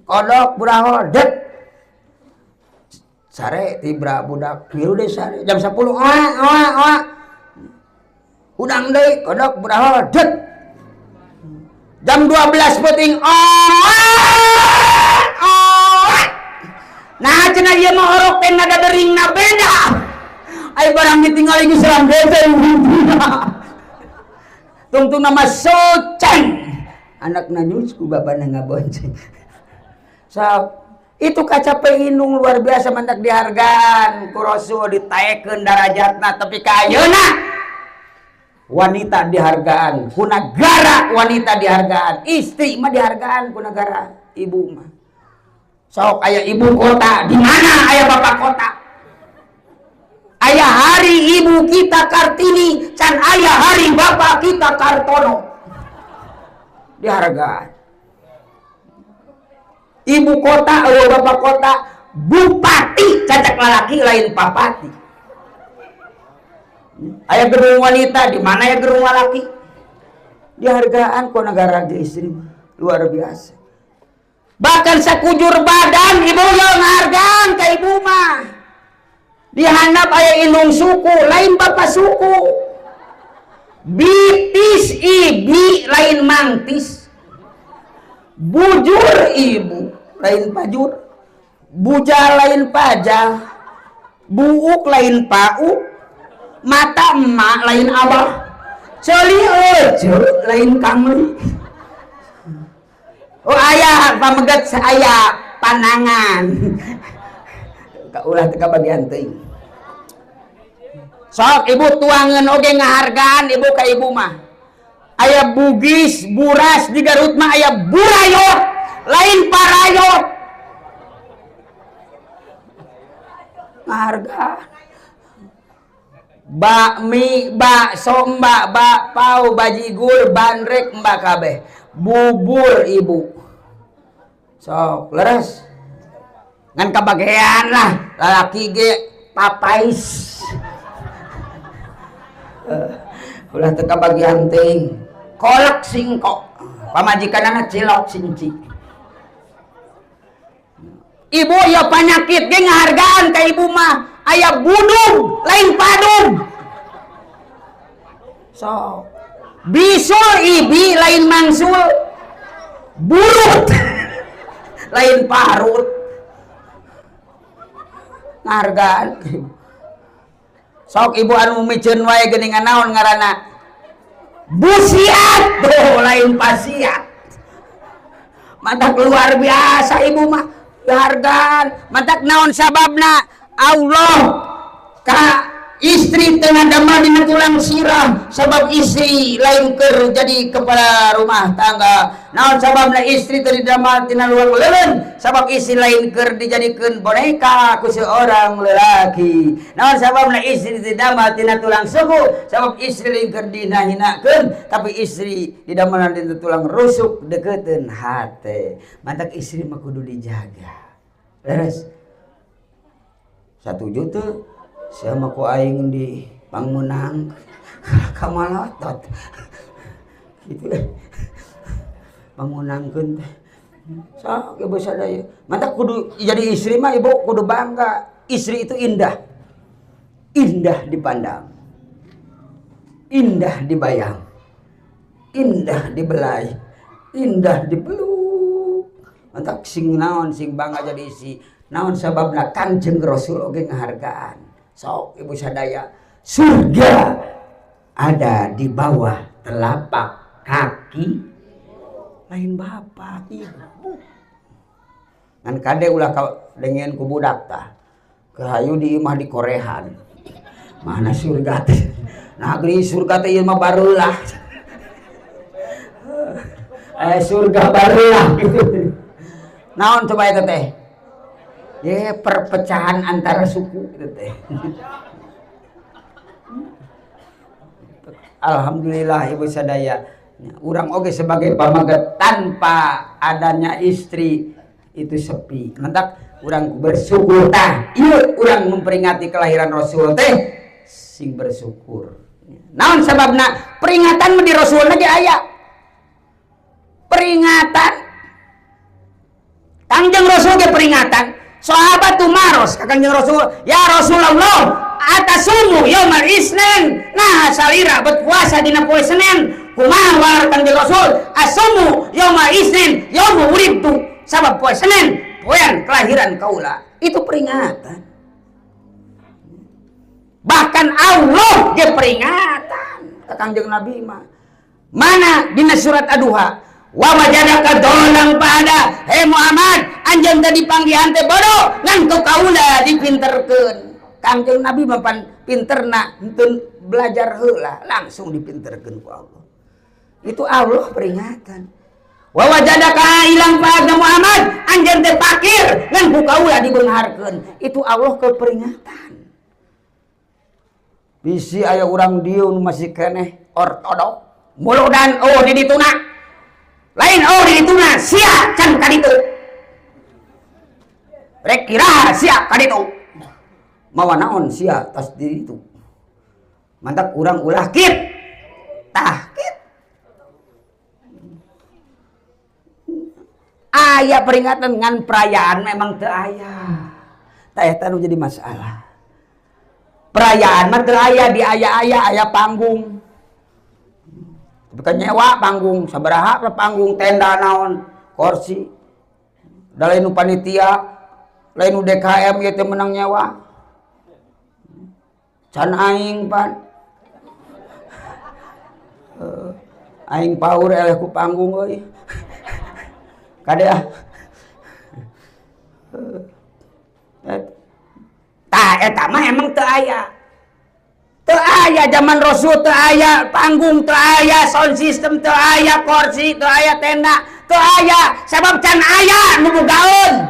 kodok burahol det sare tibra budak milu deui sare jam 10 oa oa oa hudang deui kodok burahol det jam 12 peuting oa oa. Nah cenah ieu mah orok teh nada deringna beda. Ai barang ditinggali geus serang beda. Tungtung nama soceng. Anakna nyus ku bapana ngabonceng. So, itu kacape indung luar biasa mantak dihargaan ku Rasul ditaekeun darajatna tapi ka ayeuna wanita dihargaan ku nagara, wanita dihargaan, istri mah dihargaan ku nagara, ibu mah. Sok aya ibu kota, di mana aya bapak kota? Aya hari ibu kita Kartini, can aya hari bapak kita Kartono. Dihargaan. Ibu kota, eueuh bapak kota, bupati cacak lalaki lain papati. Aya gerung wanita, di mana aya gerung lalaki? Dihargaan ku nagara ge istri mah, luar biasa. Bahkan sakujur badan ibu yang ngargaan ka ibu mah. Dihandap aya indung suku, lain bapak suku. Bitis ibi lain mangtis. Bujur ibu lain pajur. Bujal lain pajal. Buuk lain pauk. Mata emak lain abah. Ceuli euceu lain kangli. Oh ayah pamegat saya panangan. Ulah teu kabagian teuing. Sok ibu tuangan oge ngahargaan ibu ka ibu mah. Aya Bugis, Buras di Garut mah aya Burayot, lain Parayot. Ngahargaan. Bakmi, bakso, mbak, bakpao, bajigur, bandrek, mbak kabeh. Bubur ibu. Sok leres. Ngan kabagean lah lalaki ge papais. Ulah teu kabagian teuing. Kolak singkok. Pamajikanana cilok sinci. Ibu ya panyakit ge ngahargaan ka ibu mah. Aya budug lain padug. Sok bisul ibi lain mangsul, burut lain parut. Ngahargaan. Sok ibu anu miceun wae geuningan naon ngaranna? Busiat tuh lain pasiat. Mantak luar biasa ibu mah dihargaan. Mantak naon sababna Allah ka istri tengah damel dina tulang sirah, sabab istri lain keur jadi kepala rumah tangga. Naon sababna istri teu didamel tina luang leuleun, sabab istri lain keur dijadikeun boneka ku seorang lelaki. Naon sababna istri didamel tina tulang suku, sabab istri lain keur dihina-hinakeun, tapi istri didamel dina tulang rusuk deukeuteun hate. Mantak istri mah kudu dijaga. Leres. 1 juta sama ku aing di pangmenang kamalotot gitu pangmenangkeun teh. Sok ibu sadaya mantak kudu jadi istri mah ibu kudu bangga. Istri itu indah, indah dipandang, indah dibayang, indah dibelai, indah dipeluk. Mantak sing naon sing bangga jadi istri. Naon sababna Kangjeng Rasul oge ngahargaan. Sok ibu sadaya, surga ada di bawah telapak kaki lain bapak ibu. Ngan kade ulah dengen ku budak tah. Kehayu di imah di korehan. Mana surga teh? Nah geuning surga teh ieu mah barulah. Surga barulah gitu. Naon coba eta teh? Ye, perpecahan antara suku itu teh. Alhamdulillah ibu sadaya, urang oge sebagai pamaget tanpa adanya istri itu sepi. Mentak urang bersyukur tah. Ieu urang memperingati kelahiran Rasul teh sing bersyukur. Naon sababna peringatan mah di Rasulna ge aya. Peringatan Kangjeng Rasul ge peringatan. Sahabat tumaros ka Kangjeng Rasul, ya Rasulullah, atasumu yaumal isnin. Nah, salira berpuasa dina poe Senin. Kumaha walar Kangjeng Rasul? Asumu yaumal isnin, yaumu wulidtu. Sabab poe Senin, poean kelahiran kaula. Itu peringatan. Bahkan Allah ge peringatan ka Kangjeng Nabi mah. Mana dina surat Ad-Duha? Wa wajadaka dolang pada, hei Muhammad, anjeun teh dipanggihan teh bodoh, ngan ku kaula dipinterkeun. Kangjeng Nabi mah pan pinterna henteu belajar heula, langsung dipinterkeun ku Allah. Itu Allah peringatan. Wa wajadaka ilang pada Muhammad, anjeun teh fakir, ngan ku kaula dibeungharkeun. Itu Allah ke peringatan. Bisi aya urang dieu nu masih keneh ortodok, muludan oh di dituna. Lain oh di dituna, sia can ka ditu. Rek kira sia ka ditu. Mawa naon sia tas di ditu. Mantak urang ulah kit. Tah kit. Aya peringatan ngan perayaan memang teu aya. Tah eta nu jadi masalah. Perayaan mah teu aya, di aya-aya aya panggung. Tapi kan nyewa panggung, sabaraha lah panggung, tenda naon, kursi. Da lain nu panitia, lain nu DKM ieu teh menang nyewa. Can aing pan. Aing paur eleh ku panggung euy. Kade ah. Tah eta mah emang teu aya. Teu aya zaman Rasul, teu aya panggung, teu aya sound system, teu aya kursi, teu aya tenda, teu aya sabab can aya nu bogaeun.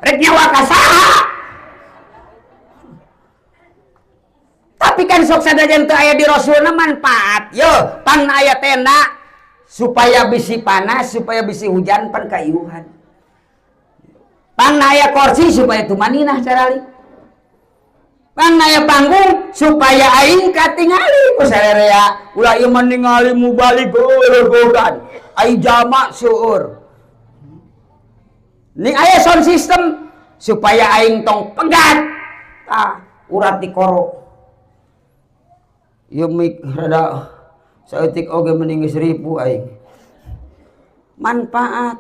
Rek nyawa ka saha? Tapi kan sok sadajan teu aya di Rasulna manfaat. Yo, pan aya tenda supaya bisi panas, supaya bisi hujan pan kaiuhan. Pan aya kursi supaya tumaninah carali. Pan aya panggung supaya aing katingali ku sarerea. Ulah ieu mah ningali mubalik gogogan. Aing jamak seueur. Ning aya sound system supaya aing tong pegat. Tah, urat dikoro. Ieu mik rada Saeutik oge mending geus ripu aing. Manfaat.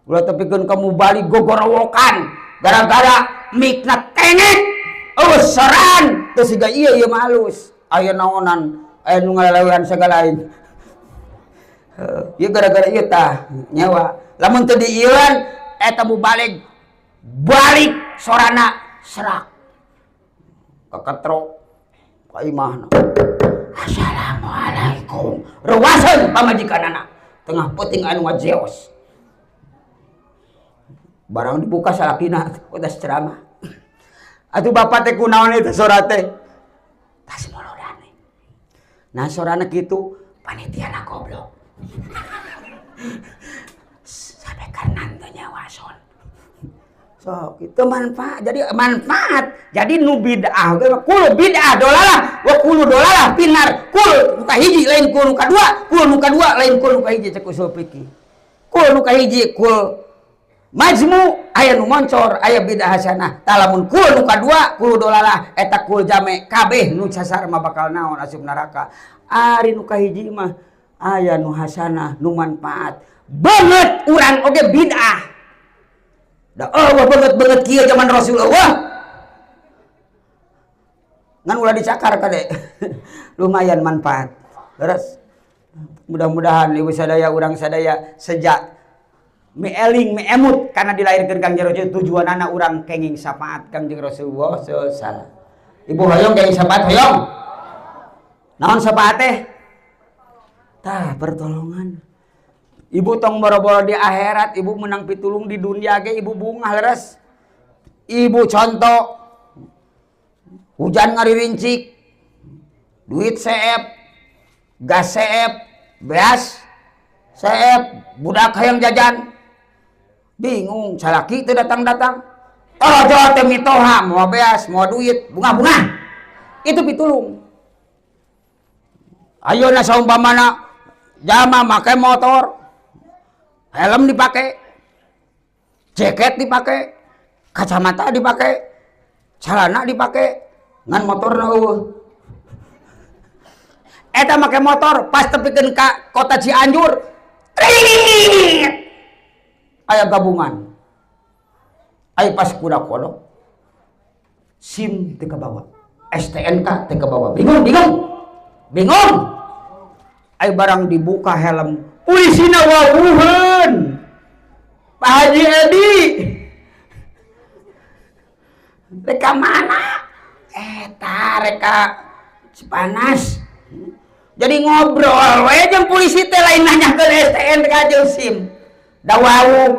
Ulah tepikeun ka mubalig gogorowokan gara-gara mikna tengek. Eueuh soran teu siga ieu ieu mah halus. Aya naonan, aya nu ngalalewean sagala aing. Ieu gara-gara ieu tah nyawa. Lamun teu diieuan eta mubalig balik sorana serak. Kaketrok ka imahna. Assalamualaikum. Ruwaseun pamajikanana. Tengah peuting anu ngajeos. Barang dibuka salakina udah ceramah. Atuh bapak teh kunaon eta sora teh? Tas molodane. Nah sorana kitu panitiana goblok. Sampai karnan teh nyawa son. Sok itu manfaat. Jadi manfaat. Jadi nu bid'ah ge kul bid'ah dolalah wa kulu dolalah pinar. Kul nu kahiji lain kul nu kadua, kul nu kadua lain kul nu kahiji cek usul fikih. Kul nu kahiji kul majmu aya nu moncor aya bid'ah hasanah. Tah lamun kul nu kadua kul dolalah eta kul jame kabeh nu sasar mah bakal naon asup neraka. Ari nu kahiji mah aya nu hasanah nu manfaat. Banget urang oge bid'ah. Da eueuh banget-banget kieu zaman Rasulullah. Ngan ulah dicakar kade. Lumayan manfaat. Terus mudah-mudahan ibu sadaya urang sadaya sejak mieling miemut karena dilahirkan Kangjeng Rasul tujuanana urang kenging syafaat Kangjeng Rasulullah sallallahu alaihi wasallam. Ibu hoyong kenging syafaat hoyong. Naon syafaat teh? Tah pertolongan. Ibu tong boro-boro di akhirat, ibu menang pitulung di dunia ge ibu bungah leres. Ibu contoh hujan ngaririncik, duit seep, gas seep, beas seep, budak hayang jajan. Bingung, salaki teu datang-datang. Torojo teh mitoha, mau beas, mau duit, bunga-bunga. Itu pitulung. Ayeuna saumpamana jalma make motor, helm dipakai, jaket dipakai, kacamata dipakai, celana dipakai, ngan motorna eueuh. Eta make motor pas tepikeun ka kota Cianjur, trit! Aya gabungan. Aya pas kuda kodok. SIM teu kabawa, STNK teu kabawa. Bingung, bingung. Bingung. Aya barang dibuka helm, polisina wawuheun. Pak Haji Edi. Reka mana? Eta reka Cipanas. Jadi ngobrol we jeung polisi teh lain nanyakeun STNK jeung SIM. Da wawuh.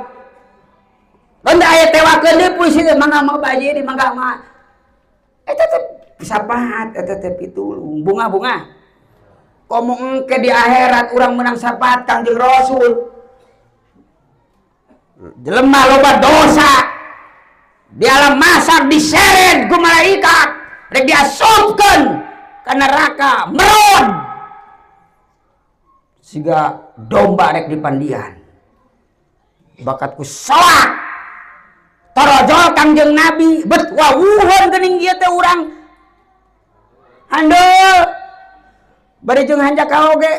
Kan da aya tewakeun deui polisi teh mangga mah Pak Haji Edi mangga mah. Eta teh syafaat eta teh pitulung bunga-bunga. Komo engke di akhirat urang menang syafaat Kangjeng Rasul. Jelema loba dosa. Di alam mahsyar diseret ku malaikat, rek diasupkeun ka neraka, merod. Siga domba rek dipandian. Bakat ku soak. Torojol Kangjeng Nabi, bet wawuheun geuning ieu teh urang. Handel. Bari jeung hanjakal oge.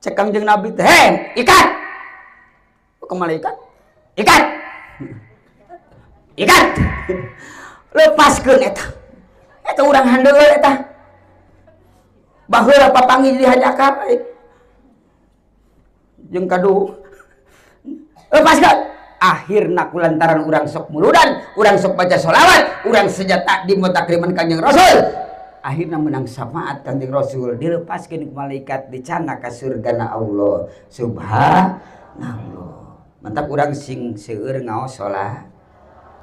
Cek Kangjeng Nabi teh, "Hei, ikat." Ke malaikat. Ikat. Ikat. Lepaskeun eta. Eta urang handeul eta. Baheula papanggih di hanjakal. Jeung kadu. Lepaskeun. Akhirna kulantaran urang sok muludan, urang sok baca sholawat, urang sejata di takriman Kangjeng Rasul. Akhirna menang syafaat Kangjeng Rasul, dilepaskeun ku malaikat dicana ka surgana Allah. Subhanallah. Mantap urang sing seueur ngaos sholat.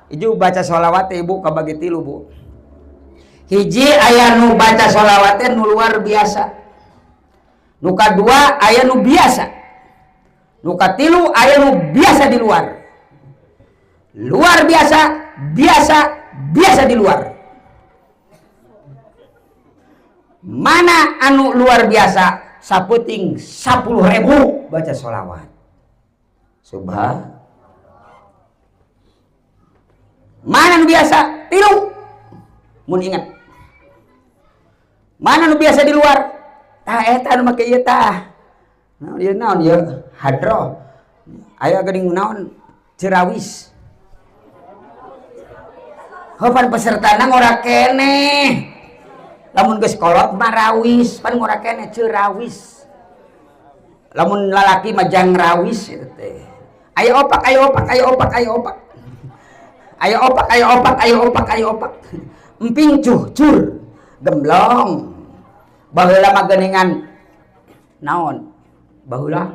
Iju baca sholawat teh ibu kabagi tilu bu. Hiji aya nu baca sholawat teh nu luar biasa. Nu kadua aya nu biasa. Nu katilu aya nu biasa di luar. Luar biasa, biasa, biasa di luar. Mana anu luar biasa? Saputing 10.000 baca sholawat. Subhan. Mana nu biasa? Tilu. Mun ingat. Mana nu biasa di luar? Tah eta nu make ieu tah. Naon ieu naon ieu? Hadroh. Aya geuning naon? Cerawis. Heuh pesertana ngora keneh. Lamun geus kolot mah rawis, pan ngora keneh cerawis. Lamun lalaki mah jang rawis eta teh. Ayo opak, ayo opak, ayo opak, ayo opak. Ayo opak, ayo opak, ayo opak, ayo opak. Emping cuh cur gemblong. Baheula mah geuningan naon? Baheula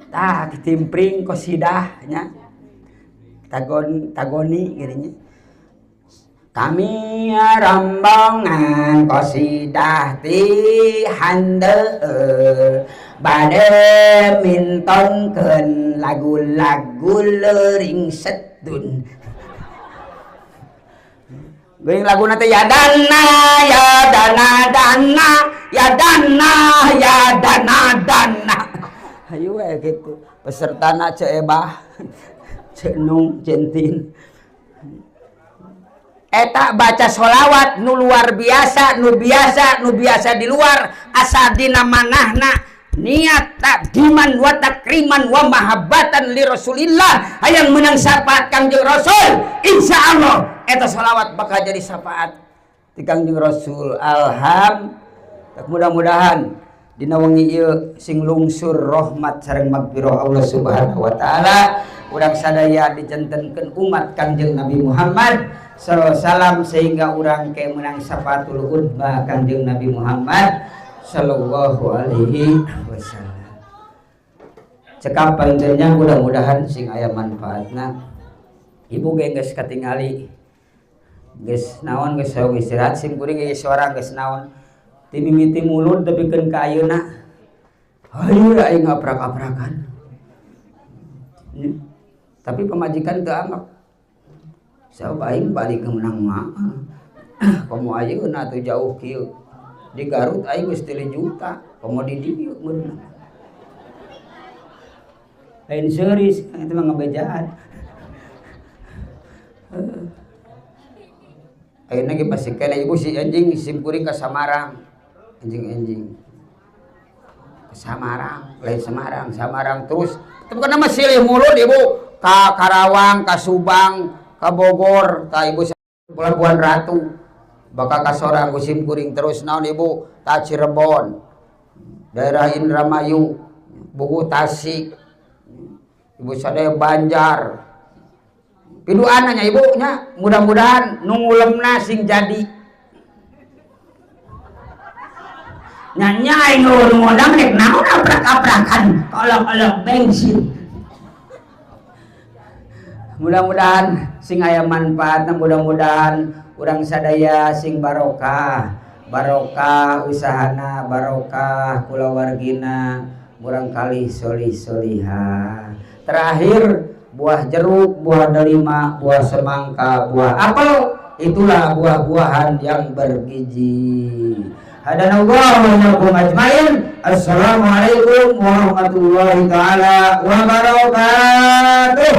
tah ditimpring kosidah nya. Tagon tagoni geuning nya. Kami rombongan kosidah ti handeueul bade mintonkeun lagu-lagu leuring sedun. Geuning laguna teh ya dana ya dana dana ya dana ya dana dana. Hayu we kitu. Pesertana Ceu Ebah, Ceu Nung, Ceu Entin. Eta baca sholawat nu luar biasa, nu biasa, nu biasa di luar asa dina manahna niat takdiman wa takriman wa mahabbatan li Rasulillah hayang menang syafaat Kangjeng Rasul, insyaallah eta sholawat bakal jadi syafaat ti Kangjeng Rasul. Alhamdulillah, mudah-mudahan dina wengi ieu sing lungsur rahmat sareng magfirah Allah Subhanahu wa taala, urang sadaya dijantenkeun umat Kangjeng Nabi Muhammad sallallahu alaihi wasallam sehingga urang ke menang syafaatul udma Kangjeng Nabi Muhammad sallallahu alaihi wasallam. Cekap panjenengan mudah-mudahan sing aya manfaatna. Ibu ge geus katingali geus naon geus hoyong istirahat sim kuring ge suara geus naon ti mimiti mulud tepikeun ka ayeuna. Hayu aing ngaprak-aprakan. Tapi pamajikan teu anggap. Sabab aing balik ke menang mah. Komo ayeuna teu jauh kieu. Di Garut aing geus 3 juta, komo di dieu meureun. Lain seuris, itu mah ngebejaan. Ayeuna ge pasti kena ibu si anjing sim kuring ka Samarang. Anjing-anjing. Ke Samarang, lain Semarang, Samarang terus. Tapi kana mah silih mulut ibu ka Karawang, ka Subang, ka Bogor, ka ibu Pelabuhan Ratu. Bakal ka sorang ku sim kuring terus naon ibu ka Cirebon, daerah Indramayu, Buku Tasik, ibu sadaya Banjar. Piduananya ibu nya mudah-mudahan nu ngulemna sing jadi. Nya aing ngundang rek naon aprak-aprakan kolok-kolok bensin. Mudah-mudahan sing aya manfaatna, mudah-mudahan urang sadaya sing barokah, barokah usahana, barokah kulawargina, murang kali solih solihah. Terakhir buah jeruk, buah delima, buah semangka, buah apel, itulah buah-buahan yang bergizi. Hadanallahu wa iyyakum ajmain. Assalamualaikum warahmatullahi taala wabarakatuh.